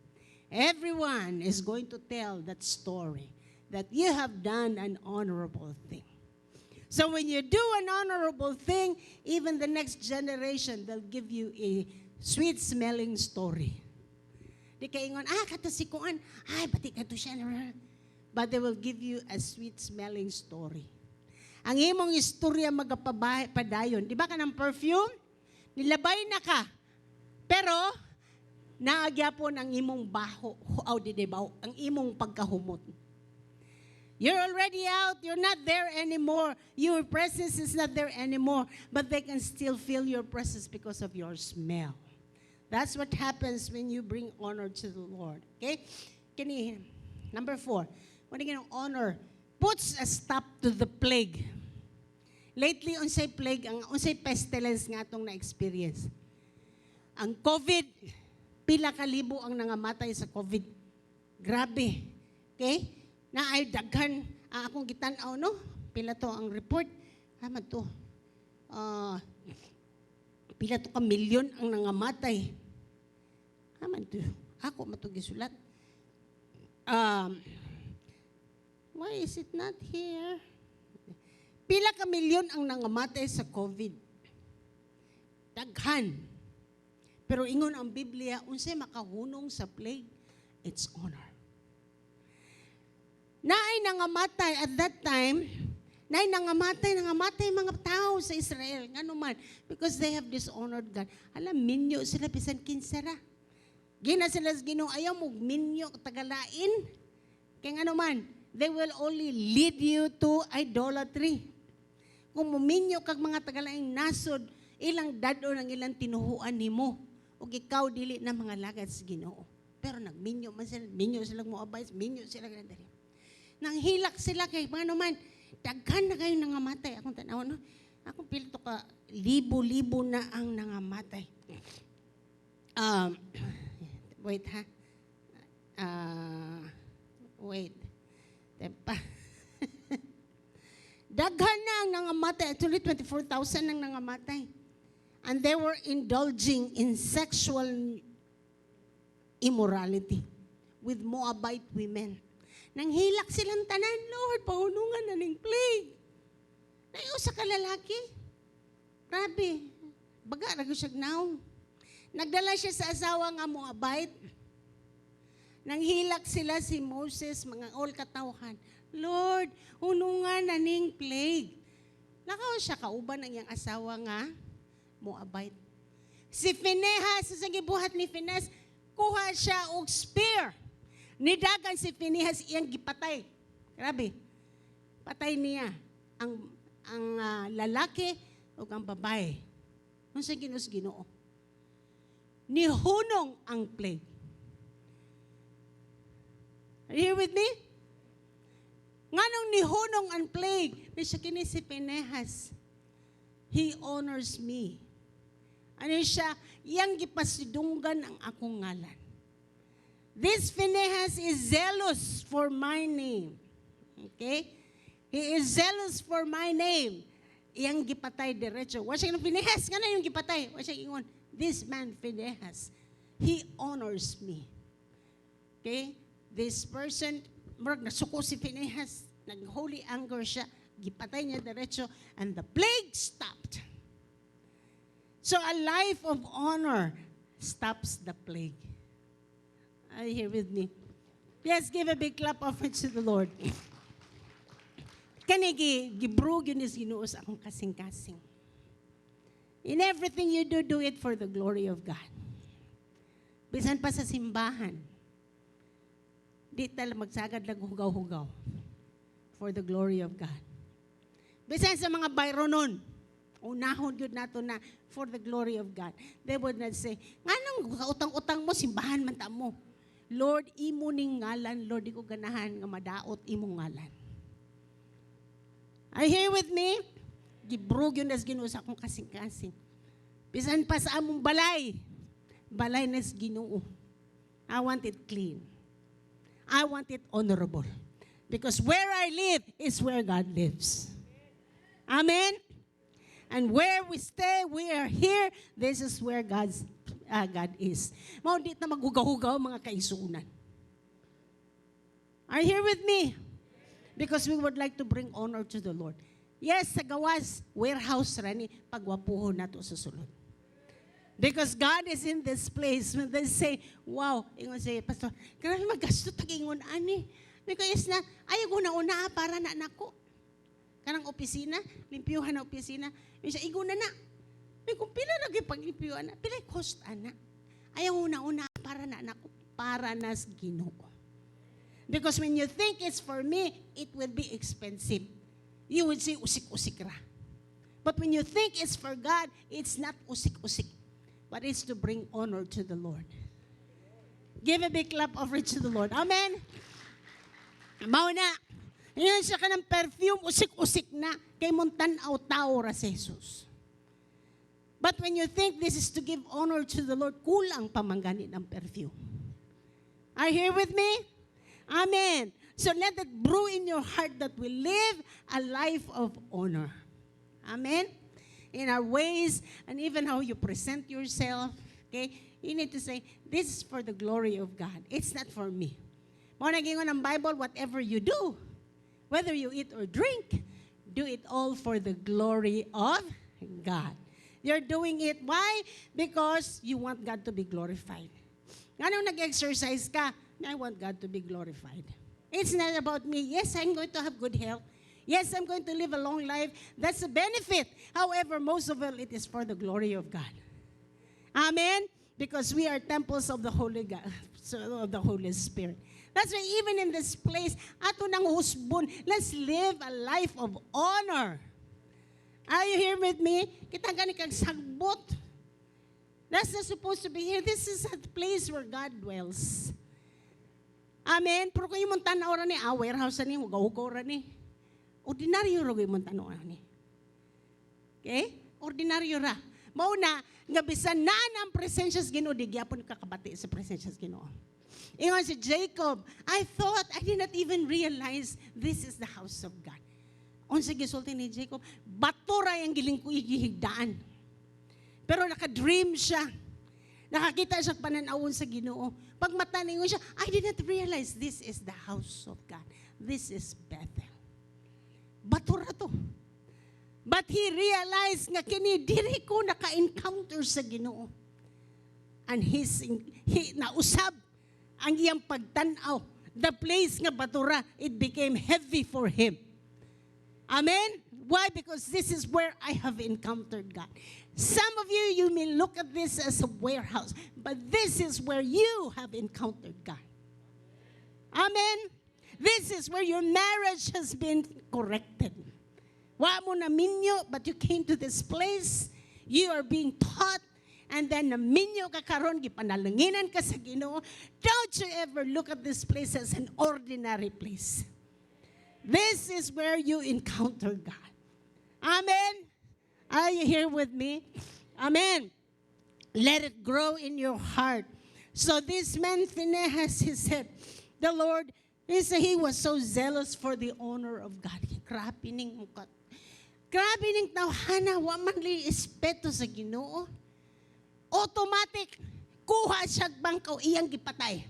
Everyone is going to tell that story that you have done an honorable thing. So when you do an honorable thing, even the next generation, they'll give you a sweet-smelling story. Di kay ingon, "Ah, kato si Kuan, ay, bati kato siya." But they will give you a sweet-smelling story. Ang imong istorya magapadayon. Di ba ka ng perfume? Nilabay na ka. Pero, naagyapon ang imong baho, aw di di baho, ang imong pagkahumot. You're already out. You're not there anymore. Your presence is not there anymore. But they can still feel your presence because of your smell. That's what happens when you bring honor to the Lord. Okay? Kini, number four. When you honor puts a stop to the plague. Lately, unsay plague, ang unsay pestilence nga atong na-experience? Ang COVID, pila ka libo ang nangamatay sa COVID. Grabe. Okay? Na ay daghan ang akong gitan-aw, no. Pila to ang report? Ah, man to. Pila to ka milyon ang nangamatay. Ah, man to. Ako man to gisulat. Why is it not here? Pila ka milyon ang nangamatay sa COVID. Daghan. Pero ingon ang Biblia, unsay makahunong sa plague? It's honor. Naay nangamatay at that time, naay nangamatay mga tao sa Israel. Ngano man? Because they have dishonored God. Alam, minyo sila bisan kinsa ra. Gina sila sa Ginoo, "Ayaw mo minyo tagalain. Kay ngano man, they will only lead you to idolatry." Kung muminyo kag mga tagalaing nasod, ilang dad-on ang ilang tinuhuan nimo. Ug ikaw dili na mga lagad sa Ginoo. Pero nagminyo man sila, minyo sila mo advice, minyo sila ganun. Nanghilak sila kay mga naman, daghan na kayo nangamatay. Akong tanaw, no? Akong pila to ka, libo-libo na ang nangamatay. Wait ha. Wait. Tempa. Daghan na ang nangamatay. Actually, 24,000 ang nangamatay. And they were indulging in sexual immorality with Moabite women. Nanghilak silang tanan, "Lord, pahunungan na ning plague." Naay usa ka lalaki. Grabe. Baga, ra siya now. Nagdala siya sa asawa nga Moabite. Nanghilak sila si Moses, mga all katawhan. "Lord, hunungan na ning plague." Lakaw siya kauban ang iyang asawa nga Moabite. Si Phinehas, sa gibuhat ni Phinehas, kuha siya og spear. Nidagan si Phinehas, iyang gipatay. Grabe. Patay niya ang lalaki ug ang babae. Unsa giingon sa Ginoo? Nihunong ang plague. Are you here with me? Nganong nihunong ang plague? Siya kini si Phinehas. He honors me. Ano siya? Iyang gipasidunggan ang akong ngalan. This Phinehas is zealous for my name. Okay? He is zealous for my name. Iyang gipatay diretso. Wa siya ng Phinehas, nga na yung gipatay. Wa siya ingon, "This man Phinehas, he honors me." Okay? This person, murag nasuko si Phinehas, nag-holy anger siya, gipatay niya diretso, and the plague stopped. So a life of honor stops the plague. Are you here with me? Yes, give a big clap offering to the Lord. Kani gi-brew gyud ni Ginoo sa akong kasing-kasing. In everything you do, do it for the glory of God. Bisan pa sa simbahan, di tal magsagad lang hugaw-hugaw for the glory of God. Bisan sa mga Byronon, unahon gyud nato na for the glory of God. They would not say, "Nganong utang-utang mo, simbahan man ta mo." "Lord, imo ning ngalan, Lord, di ko ganahan nga madaot imong ngalan." Are you here with me? Gi-brew gyud nas Ginoo sa akong kasing-kasing. Bisan pa sa among balay, balay nas Ginoo. I want it clean. I want it honorable. Because where I live is where God lives. Amen? And where we stay, we are here. This is where God is. Mao di na maghugaw-hugaw, mga kaisunan. Are you here with me? Because we would like to bring honor to the Lord. Yes, sa gawas, warehouse rani, pagwapuhon nato sa sulod. Because God is in this place. When they say, "Wow," ingon say, "Pastor, grabe magasto tag ingon ani." Because is na, ayaw ko na una para na nako. Kanang opisina, limpyuhan na opisina. Minsan, igo na na. May kung pila na paglimpyuhan na, pila cost ana. Ayaw na una para na nako, para nas Ginoo. Because when you think it's for me, it will be expensive. You would say, "Usik-usik ra." But when you think it's for God, it's not usik-usik, but it's to bring honor to the Lord. Give a big clap offering to the Lord. Amen. Mao na. Ngayon siya ka ng perfume, usik-usik na. Kay mong tan-aw tao ra si Jesus. But when you think this is to give honor to the Lord, kulang pa man gani ng perfume. Are you here with me? Amen. So let it brew in your heart that we live a life of honor. Amen. In our ways and even how you present yourself. Okay? You need to say, "This is for the glory of God. It's not for me." Mao na giingon ng Bible, whatever you do, whether you eat or drink, do it all for the glory of God. You're doing it, why? Because you want God to be glorified. Nganong nag-exercise ka? I want God to be glorified. It's not about me. Yes, I'm going to have good health. Yes, I'm going to live a long life. That's a benefit. However, most of all, it is for the glory of God. Amen? Because we are temples of the Holy God, so of the Holy Spirit. That's why even in this place, ato nang husbon, let's live a life of honor. Are you here with me? Kita gani kag sagbot. That's not supposed to be here. This is a place where God dwells. Amen. Pero kung imong tanaw ra ni, ah, warehouse ni, hugaw-hugaw ra ni. Ordinaryo ra imong tanaw ni. Okay? Ordinaryo ra. Mao na nga bisan naa na ang presensya sa Ginoo, di gyapon kakabati sa presensya sa Ginoo. Ingon si Jacob, "I thought, I did not even realize this is the house of God." Unsa gisulti ni Jacob? Bato ra ang gilingko gihigdaan. Pero naka-dream siya. Nakakita siya pananawon sa Ginoo. Pag mata ningon siya, "I did not realize this is the house of God. This is Bethel. Bato ra to." But he realized nga kini diri ko naka-encounter sa Ginoo. And he nausab ang iyang pagtan-aw. The place nga bato ra, it became heavy for him. Amen? Why? Because this is where I have encountered God. Some of you, you may look at this as a warehouse, but this is where you have encountered God. Amen? This is where your marriage has been corrected. Wa mo na minyo, but you came to this place, you are being taught, and then naminyo ka karon, gipanalanginan ka sa Ginoo. Don't you ever look at this place as an ordinary place. This is where you encounter God. Amen. Are you here with me? Amen. Let it grow in your heart. So this man, Phinehas, he said, the Lord, he said he was so zealous for the honor of God. Grabe ning mukat. Grabe ning tawhana, wa man li respeto sa Ginoo. Automatic, kuha siya bangkaw, iyang gipatay.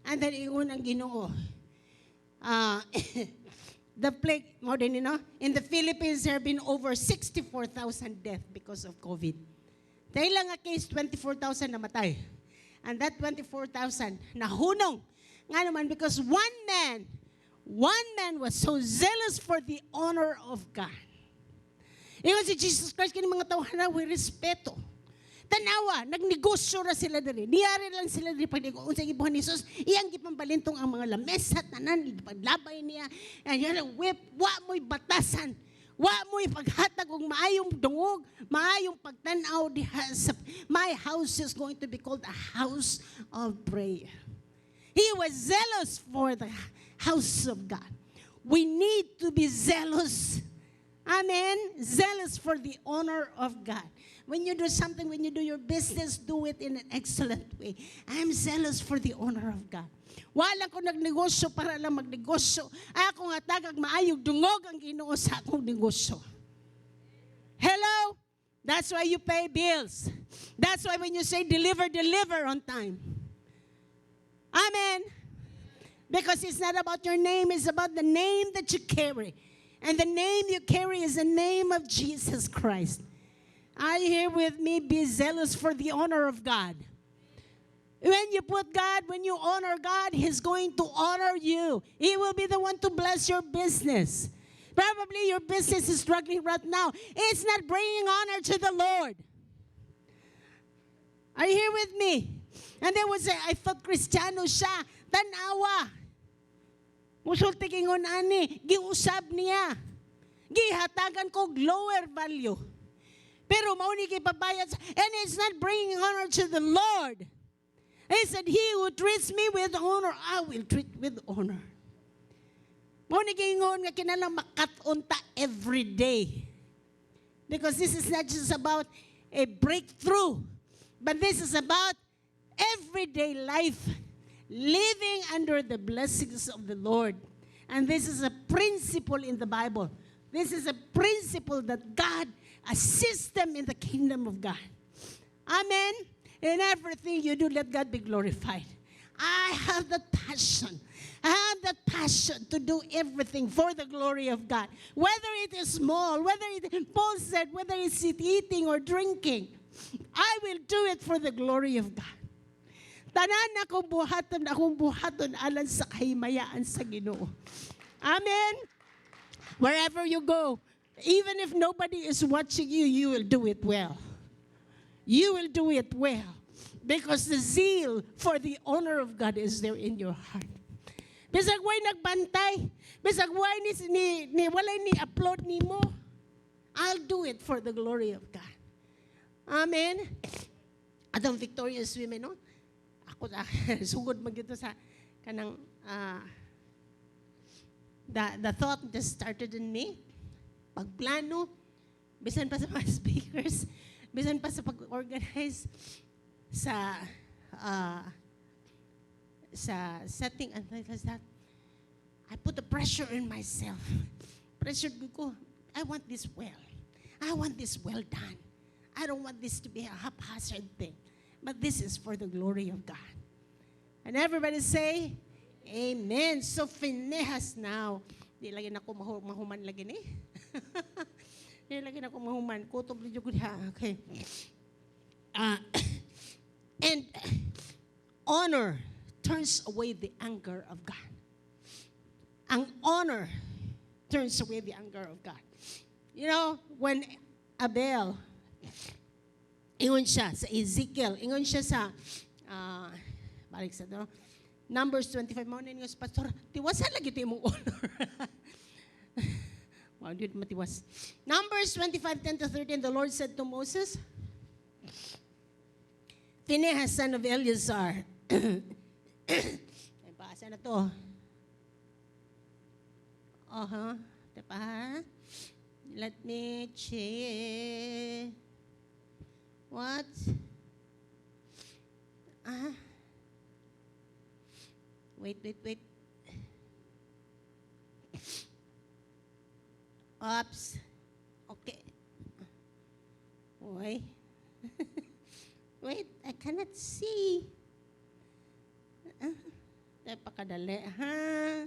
And then ingon ang Ginoo, the plague, more than you know, in the Philippines there have been over 64,000 deaths because of COVID. Dahil lang nga case, 24,000 namatay. And that 24,000, nahunong. Nga naman, because one man was so zealous for the honor of God. Ingon si Jesus Christ, kini mga tawhana, way respeto. Tanawa, nagnegosyo ra sila diri. Niyari lang sila diri pag unsa gibuhat ni Jesus, iyang gipambalintong ang mga lamesa tanan, gipaglabay niya. And yan, whip, wa mo'y batasan. Wa mo'y paghatag og maayong dungog, maayong pagtan-aw diha sa my house is going to be called a house of prayer. He was zealous for the house of God. We need to be zealous. Amen. Zealous for the honor of God. When you do something, when you do your business, do it in an excellent way. I'm zealous for the honor of God. Wala ko nagnegosyo para lang magnegosyo. Ako nga tagag maayog dungog ang Ginoo sa akong negosyo. Hello? That's why you pay bills. That's why when you say deliver, deliver on time. Amen. Because it's not about your name, it's about the name that you carry. And the name you carry is the name of Jesus Christ. Are you here with me? Be zealous for the honor of God. When you put God, when you honor God, He's going to honor you. He will be the one to bless your business. Probably your business is struggling right now. It's not bringing honor to the Lord. Are you here with me? And they would say, "I thought Kristiyano siya." Tanawa. Musulti kingon ani, giusab niya. Gihatagan ko lower value. Pero mao ni gipabayad and it's not bringing honor to the Lord. He said, "He who treats me with honor, I will treat with honor." Mao ni giingon nga kinahanglan makat-on ta every day. Because this is not just about a breakthrough, but this is about everyday life, living under the blessings of the Lord. And this is a principle in the Bible. This is a principle that God, a system in the kingdom of God. Amen. In everything you do, let God be glorified. I have that passion. I have that passion to do everything for the glory of God. Whether it is small, whether it, Paul said, whether it's eating or drinking, I will do it for the glory of God. Tanan akong buhaton alang sa kahimayaan sa Ginoo. Amen. Wherever you go, even if nobody is watching you, you will do it well. You will do it well because the zeal for the honor of God is there in your heart. Bisag way nagbantay, bisag way ni walay ni applaud nimo, I'll do it for the glory of God. Amen. Atong victorious women, no? Ako sugod man gyud to sa kanang The thought just started in me. Pagplano, bisan pa sa mga speakers, bisan pa sa pag-organize sa setting and things like that. I put the pressure in myself. Pressure ko. I want this well. I want this well done. I don't want this to be a haphazard thing. But this is for the glory of God. And everybody say, "Amen." So, Phinehas now. Di lagi na ako mahuman lagi ni. Di lagi na ako mahuman. Kutob na ko diha. Okay. And honor turns away the anger of God. Ang honor turns away the anger of God. When Abel, ingon siya sa Ezekiel, ingon siya sa, balik sa to, Numbers 25, mao na ingon sa pastor, "Tiwasan lagi ito imong honor." Wow, di matiwas. Numbers 25, 10 to 13, the Lord said to Moses, "Phinehas, son of Eleazar," ay, paasa na to? Uh-huh. Diba? Let me check. What? Ah. Wait, wait, wait. Oops. Okay. Wait. Wait, I cannot see. Ah, napakadali, ha?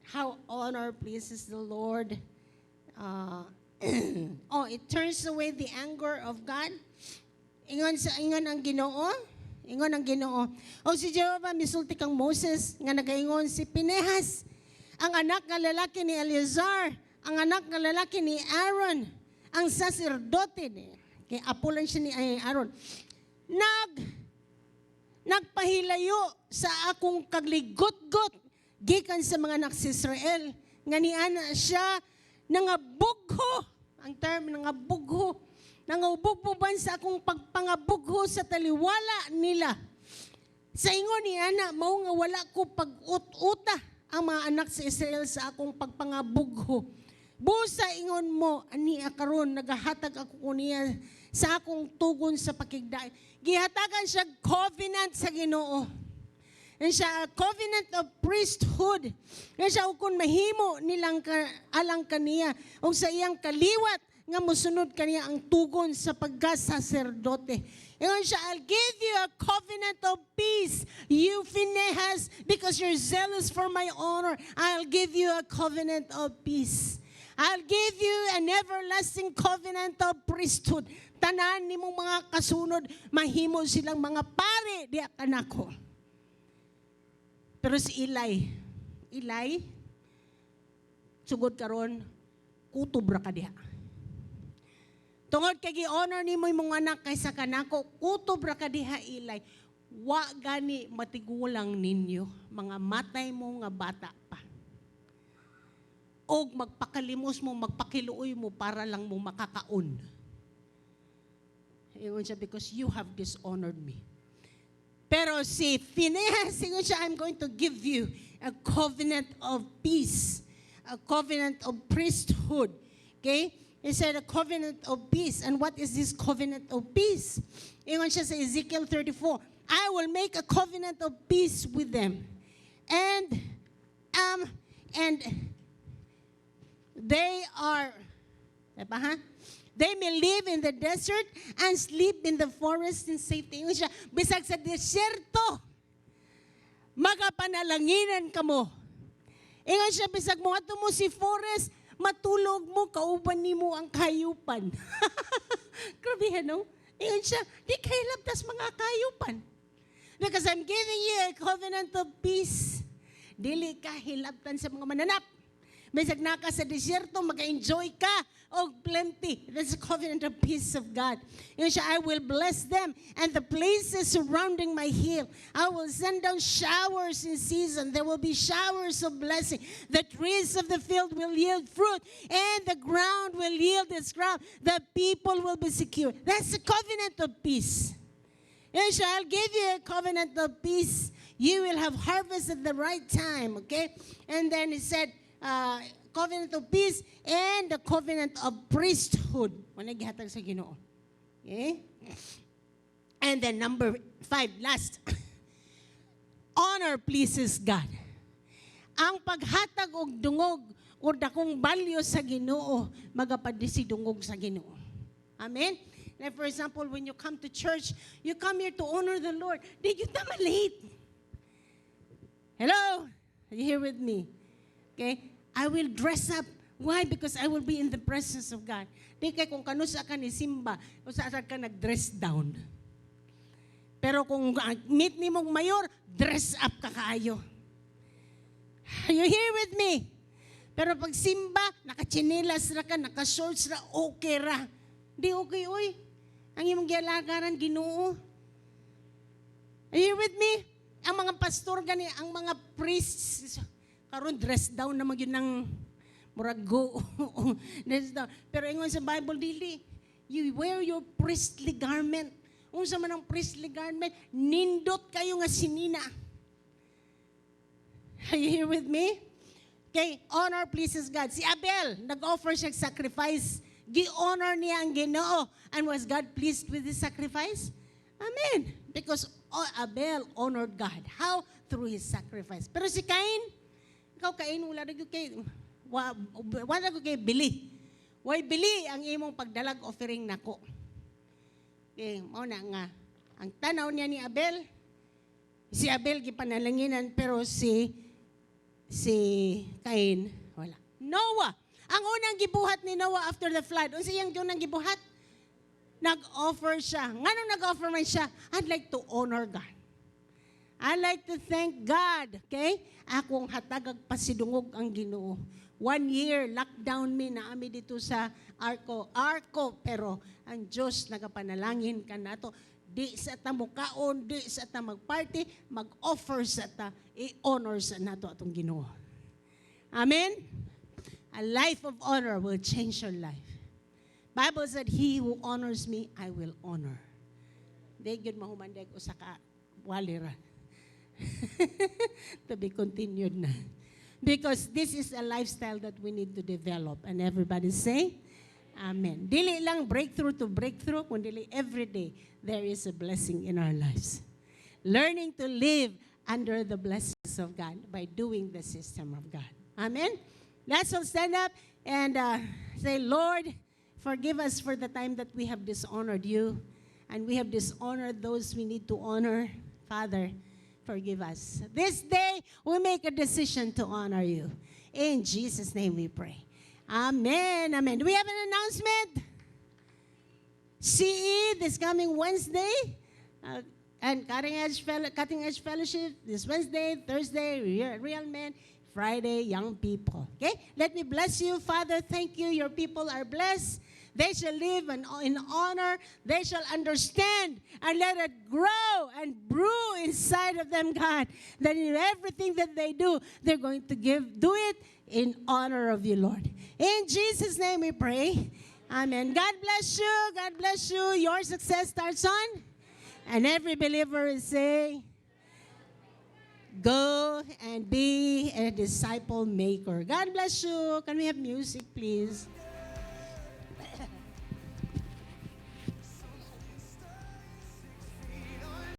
How honor pleases the Lord. Oh, it turns away the anger of God. Ingon ang Ginoo. Ingon ang Ginoo. O si Jehovah misulti kang Moses nga nagaingon, "Si Pinehas, ang anak nga lalaki ni Eleazar, ang anak nga lalaki ni Aaron, ang saserdote ni." Kay apo lang siya ni Aaron. Nagpahilayo sa akong kagligot-got gikan sa mga anak sa Israel nga niana siya nangabugho, ang term nangabugho, nangabugbuban sa akong pagpangabugho sa taliwala nila. Sa ingon ni ana, mao nga wala ko pag-ut-uta ang mga anak sa Israel sa akong pagpangabugho. Busa ingon mo, ani karon nagahatag ako niya sa akong tugon sa pakigdaig." Gihatagan siya covenant sa Ginoo. And siya a covenant of priesthood. Nga siya kung mahimo nilang ka, alang kaniya o sa iyang kaliwat nga musunod kaniya ang tugon sa pagkasaserdote. Ingon siya, "I'll give you a covenant of peace. You, Phinehas, because you're zealous for my honor, I'll give you a covenant of peace. I'll give you an everlasting covenant of priesthood." Tanan nimong mga kasunod, mahimo silang mga pare diha kanako. Pero si Eli, Eli, sugod karon, kutob ra ka diha. Tungod kay gi-honor nimo imong anak kaysa kanako, kutob ra ka diha, Eli. Wa gani matigulang ninyo, mga matay mo nga bata pa. Og magpakalimos mo, magpakiluoy mo para lang mo makakaon. Ingon siya, "Because you have dishonored me." Pero si Phineas, ingon siya, "I'm going to give you a covenant of peace, a covenant of priesthood." Okay? He said a covenant of peace. And what is this covenant of peace? Ingon siya sa Ezekiel 34, "I will make a covenant of peace with them. And they are," diba ha? "They may live in the desert and sleep in the forest in safety." Ingon siya, bisag sa desierto, magapanalanginan kamo. Ingon siya, bisag mo ato mo si forest, matulog mo, kauban nimo ang kayupan. Grabe, no? Ingon siya, di kay labtas mga kayupan. "Because I'm giving you a covenant of peace." Dili ka hilabtan sa mga mananap. Bisag naa ka sa desierto, mag-enjoy ka og plenty. That's the covenant of peace of God. Ingon siya, "I will bless them and the places surrounding my hill. I will send down showers in season. There will be showers of blessing. The trees of the field will yield fruit and the ground will yield its crop. The people will be secure." That's the covenant of peace. Ingon siya, "I'll give you a covenant of peace. You will have harvest at the right time, okay? And then he said, covenant of peace and the covenant of priesthood. Wala gihatag sa Ginoo. Okay? And then number five, last. Honor pleases God. Ang paghatag og dungog o dakong value sa Ginoo, magapadisi dungog sa Ginoo. Amen? Like, for example, when you come to church, you come here to honor the Lord. Di gyud ta late. Hello? Are you here with me? Okay? I will dress up. Why? Because I will be in the presence of God. Di kay kung kanusa ka ni simba, usa ka nag-dress down. Pero kung meet ni mong mayor, dress up ka kaayo. Are you here with me? Pero pag simba, nakachinelas ra ka, naka-shorts ra, okay ra. Di okay, oy. Ang imong gialagaran, Ginoo. Are you with me? Ang mga pastor gani, ang mga priests, karon dress down naman yun ng murag go. Dress down. Pero ingon sa Bible, dili. You wear your priestly garment. Unsa man ang priestly garment? Nindot kayo nga sinina. Are you here with me? Okay, honor pleases God. Si Abel, nag-offer siya sacrifice. Gi-honor niya ang Ginoo. And was God pleased with his sacrifice? Amen. Because Abel honored God. How? Through his sacrifice. Pero si Cain, ikaw Cain, wala na gyud kay wala gyud kay bili. Way bili ang imong pagdalag offering nako. Okay, mao na nga ang tanaw niya ni Abel, si Abel gipanalanginan, pero si Cain wala. Noah, ang unang gibuhat ni Noah after the flood, unsa iyang unang gibuhat? Nag-offer siya. Nganong nag-offer man siya? I'd like to honor God. I like to thank God. Okay? Akong hatagag pasidungog ang Ginoo. One year lockdown mi na ami dito sa Arko. Arko, pero ang Diyos nagapanalangin kanato. Di sa ta mukaon, di sa ta magparty, mag-offer sa ta, i-honor sa nato atong Ginoo. Amen? A life of honor will change your life. Bible said, "He who honors me, I will honor." Di gyud mahuman dek usa ka wali ra. To be continued na. Because this is a lifestyle that we need to develop. And everybody say, "Amen." Dili lang breakthrough to breakthrough, kundi every day there is a blessing in our lives. Learning to live under the blessings of God by doing the system of God. Amen? Let's all stand up and say, "Lord, forgive us for the time that we have dishonored you and we have dishonored those we need to honor. Father, forgive us. This day, we make a decision to honor you. In Jesus' name we pray. Amen. Amen." Do we have an announcement? CE this coming Wednesday. And Cutting Edge Fellowship this Wednesday, Thursday, Real Men, Friday, Young People. Okay? Let me bless you. Father, thank you. Your people are blessed. They shall live in honor. They shall understand and let it grow and brew inside of them, God. That in everything that they do, they're going to do it in honor of you, Lord. In Jesus' name we pray. Amen. God bless you. God bless you. Your success starts on. And every believer is saying, "Go and be a disciple maker." God bless you. Can we have music, please?